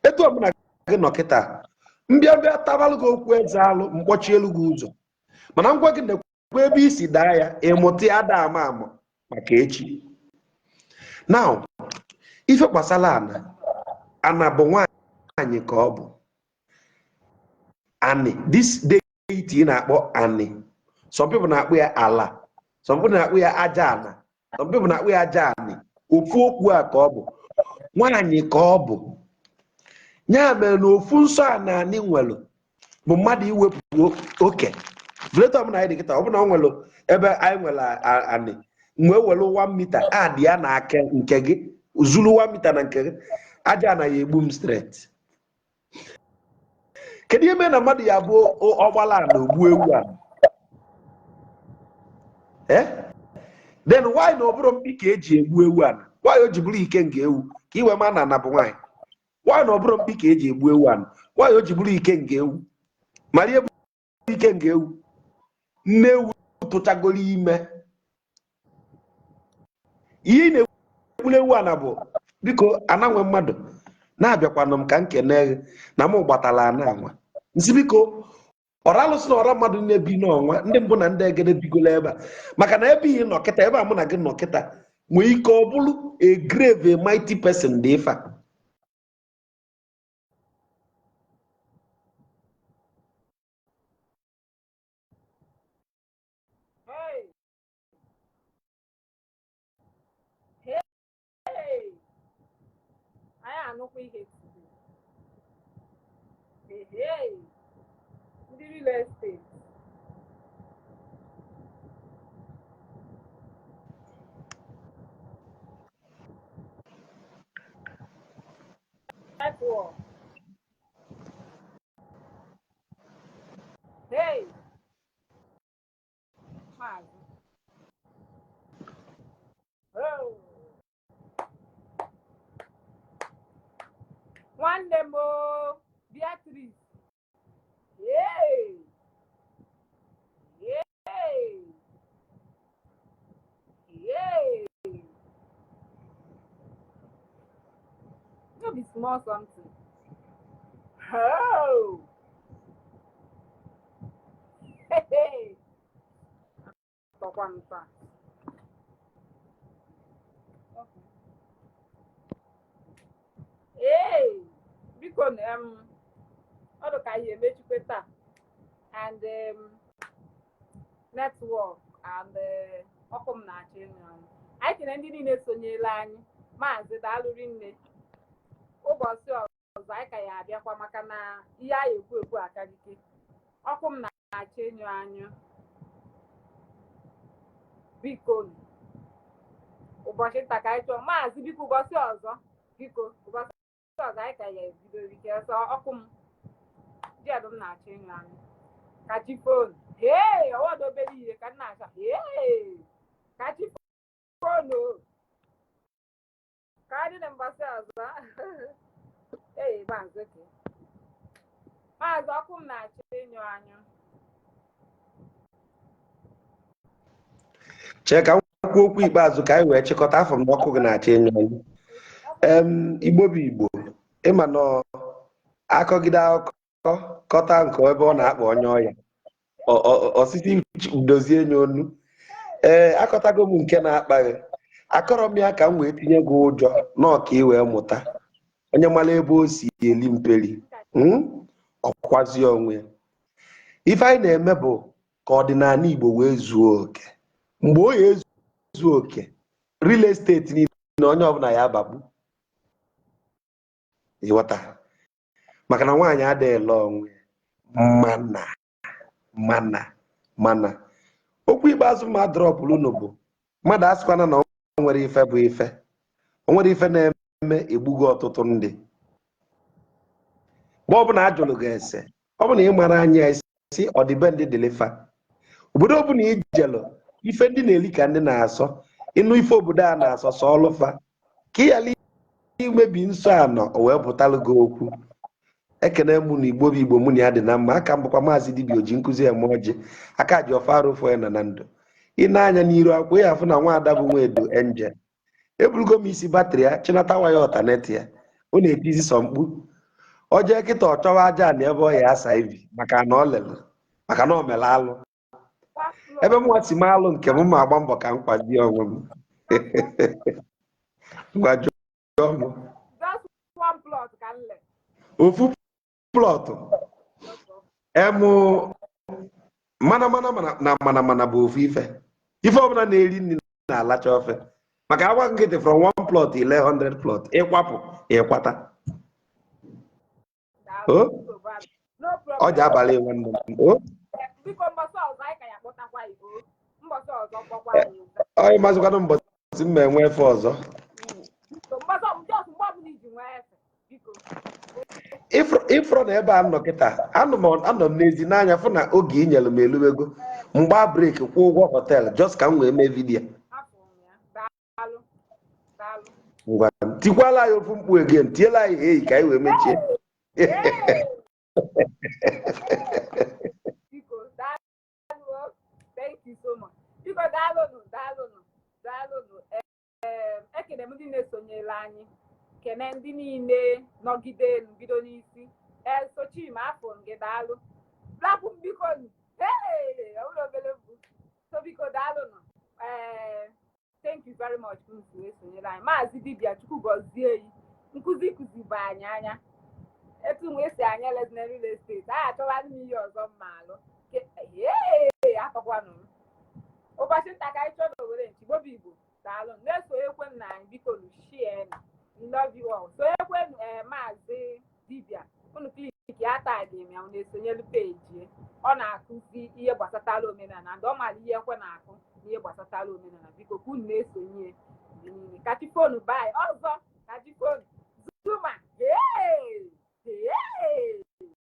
Etu ọbụla gị nọ kịta, mbịa mbịa tabalụ gị okwu eze alụ mkpọchi elu gị ụzọ, mana ngwa gị nekwa ebe isi daa ya, ịmụta ya ada ama ama maka echi. Now, ife gbasara ana, ana bụ nwaanyị ka ọ bụ anị. This deity na-akpọ anị, some people na-akpọ ya ala, some people na-akpọ ya aja ana, some people na-akpọ ya aja anị. Ofu okwu a ka ọ bụ, nwaanyị ka ọ bụ. Ya mere na ofu nsọ ana anị nwere bụ mmadụ iwepụ oke vleto ọbụla anyị dị kịta. Ọbụla ọ nwere ebe anyị nwere anị, mgbe were 1 meter adị ya na aka nke gị, zuru 1 meter na nke gị, aja anaghị egbu m straight. Kedu ihe mere na mmadụ ya bụ ọgbala na ogbu ewu a? Eh, then why na ọ bụrụ mkpi ka eji egbu ewu a? Why o ji bụrụ ike nga ewu ka iwe ma na ana bụ nwaanyị? Why na ọ bụrụ mkpi ka eji egbu ewu a? Why o ji bụrụ ike nga ewu? Mara ihe bụ ike nga ewu? Nne ewu tụchagoro ime, ihe ị na-egburu ewu ana bụ biko ananwe mmadụ na-abịakwanụ m ka m kene gị na m gbatala ana anwa nsi. Biko, ọra alụsị na ọra mmadụ na-ebi n'ọnwa ndị mbụ na ndị egede bigolo ebe a, maka na ebe ị nọ kịta, ebe a mụ na gị nọ kịta, nwee ike ọ bụrụ a grave, a mighty person dị ife a. Hey! Hey! Anyị anụkwa ihe today. Hey, hey! Ndị real estate. Network. Hey! Maazị. Oh. Nwanne m o, Beatrice. Hey! Hey! Small something. Oh! Hey! Tọkwa m taa. Okay. Ee, biko na ọ dị ka anyị emechikwe taa and network and ọkụ m na-achọ ịnyụ anyụ. Anyị kene ndị niile sonyere anyị. Maazị, daalụ rinne. Ụbọchị ọzọ anyị ka ya abịakwa, maka na ihe anyị ekwu ekwu akarike. Ọkụ m na-achọ ịnyụ anyụ. Biko, ụbọchị nta ka anyị chọọ. Maazị, biko, ụbọchị ọzọ, biko, ụbọchị ọzọ anyị ka ya ebido ike ọsọ. Ọkụ m jedụ m na-achọ ịnyụ anyụ. Ka chi phone. Hee, ọwọdụ obere ihe ka m na-achọ. Hee, ka chi phone o. Ka adị na mbọsị ọzọ. Ee, maazị, oke maazị, ọkụ m na-achọ ịnyụ anyụ. Chee ka m kwuo okwu ikpeazụ ka anyị wee chịkọta. Afọ m na ọkụ gị na-achọ ịnyụ anyụ. Igbo bụ Igbo, ịma na akọgide akụkọ kọta nke ebe ọ na-akpa onye ọya osisi dozie nye onu. Ee, akọtago m nke na-akpa gị. Akọrọ m ya ka m wee tinye gị ụjọ nọọ, ka ị wee mụta. Onye mara ebe o si eli mperi, ọkwazie onwe ya. Ife anyị na-eme bụ ka ọdịnala Igbo wee zuo oke. Mgbe o ya ezu oke, real estate niile, onye ọbụla ya abakpu. Ịghọta? Maka na nwaanyị adịghị ele onwe ya. Mana okwu ikpeazụ ma dropụrụ unu bụ, mmadụ asịkwana na o nwere ife bụ ife, o nwere ife na-eme egbugo ọtụtụ ndị. Mgbe ọbụla a jụrụ gị ese, ọ bụ na ị mara anya esi ọdịbendị dịlịfa obodo ọbụla ijelụ, ife ndị na-eli ka ndị na-asọ. Ịnụ ife obodo a na-asọ sọ ọlụfa ka ị ghara imebi nsọ anọ, o wee pụtalụ gị okwu. Ekene mụ na Igbo bụ Igbo, mụ na ya dị na mma. Aka m bụkwa Maazị Dibịa Oji Nkụzi Eme Ọjị, aka ji ọfa arụfọ ya na na ndụ. Ị na-anya n'iru akwụkwọ ya, afụ na nwaada bụ Nwedo Angel eburugo m isi battery ya chinata waya alternator ya. Ọ na-etizi sọ mkpu ọ jee kịta, ọ chọwa aja na ebe ọ ya asa ivi, maka na ọ lele, maka na ọ mere alụ. Ebe m nwa si m alụ nke m, ma agba mbọ ka m kwazie onwe m. Ngwa, jụọ m. Just one plot ka m le. Ofu plot emu mana mana mana na mana mana bụ ofu ife. Ife ọbụla na-eri nri na-alacha ofe, maka agwa nkịtị from one plot ile 100 plot, ịkwapụ ịkwata. Daalụ. O Nsogbu adị. No problem. ọ ji abalị, nwanne m o. Biko, mbọsị ọzọ anyị ka ya kpọtakwa Igbo, mbọsị ọzọ kpọkwa anyị. Onye mazịkwanụ mbọsị m ma enwe efe ọzọ. Biko, mbọsị just mgbe ọbụla iji nwee efe, biko. Ifrọ na ebe a nọ kịta, anọ m n'ezi n'anya fụ na oge inyere m eluwego mgba break, kwụọ ụgwọ hotel just ka m wee mee video. Afọ m ya. Daalụ, daalụ. Ngwa, tikwala anyị ofu mkpu again, tiela anyị eyi ka anyị wee mechie. Hey! Biko, daalụ o. Thank you so much. Biko, daalụnụ, daalụnụ, daalụnụ. Ee, ekene m ndị na-esonyere anyị, kene ndị niile nọgide elu bido n'isi. Ee, sochima, afọ m gị. Daalụ. Rapụ m, biko nụ. Hey, ọ bụrụ obere mkpu. So biko, daalụnụ. Ee, thank you very much ka unu si wee sonyere anyị. Maazị Dibịa, Chukwu gọzie yi. Nkụzi kụzibe anyị anya etu m esi anya elezina real estate. Anyị achọwa m ihe ọzọ mma alụ. Ee, atọkwanụ m. Ụbọchị nta ka anyị chọọ n'Owere nchi. Gbobi Igbo, daalụ. Na-esonyekwe na anyị, biko nu, share. Love you all. Sonyekwenu ee Maazị Dibịa. Unu click ya, tag m ya, unu esonyelu peji. Ọ na-akụzi ihe gbasatara omenala, ndị ọ maara ihe ekwe na-akụ n'ihe gbasatara omenala. Biko, ka unu na-esonye mgbe niile. Kachi phone. Bye. Ọzọ, kachi phone. Zuma. Hey! Hey!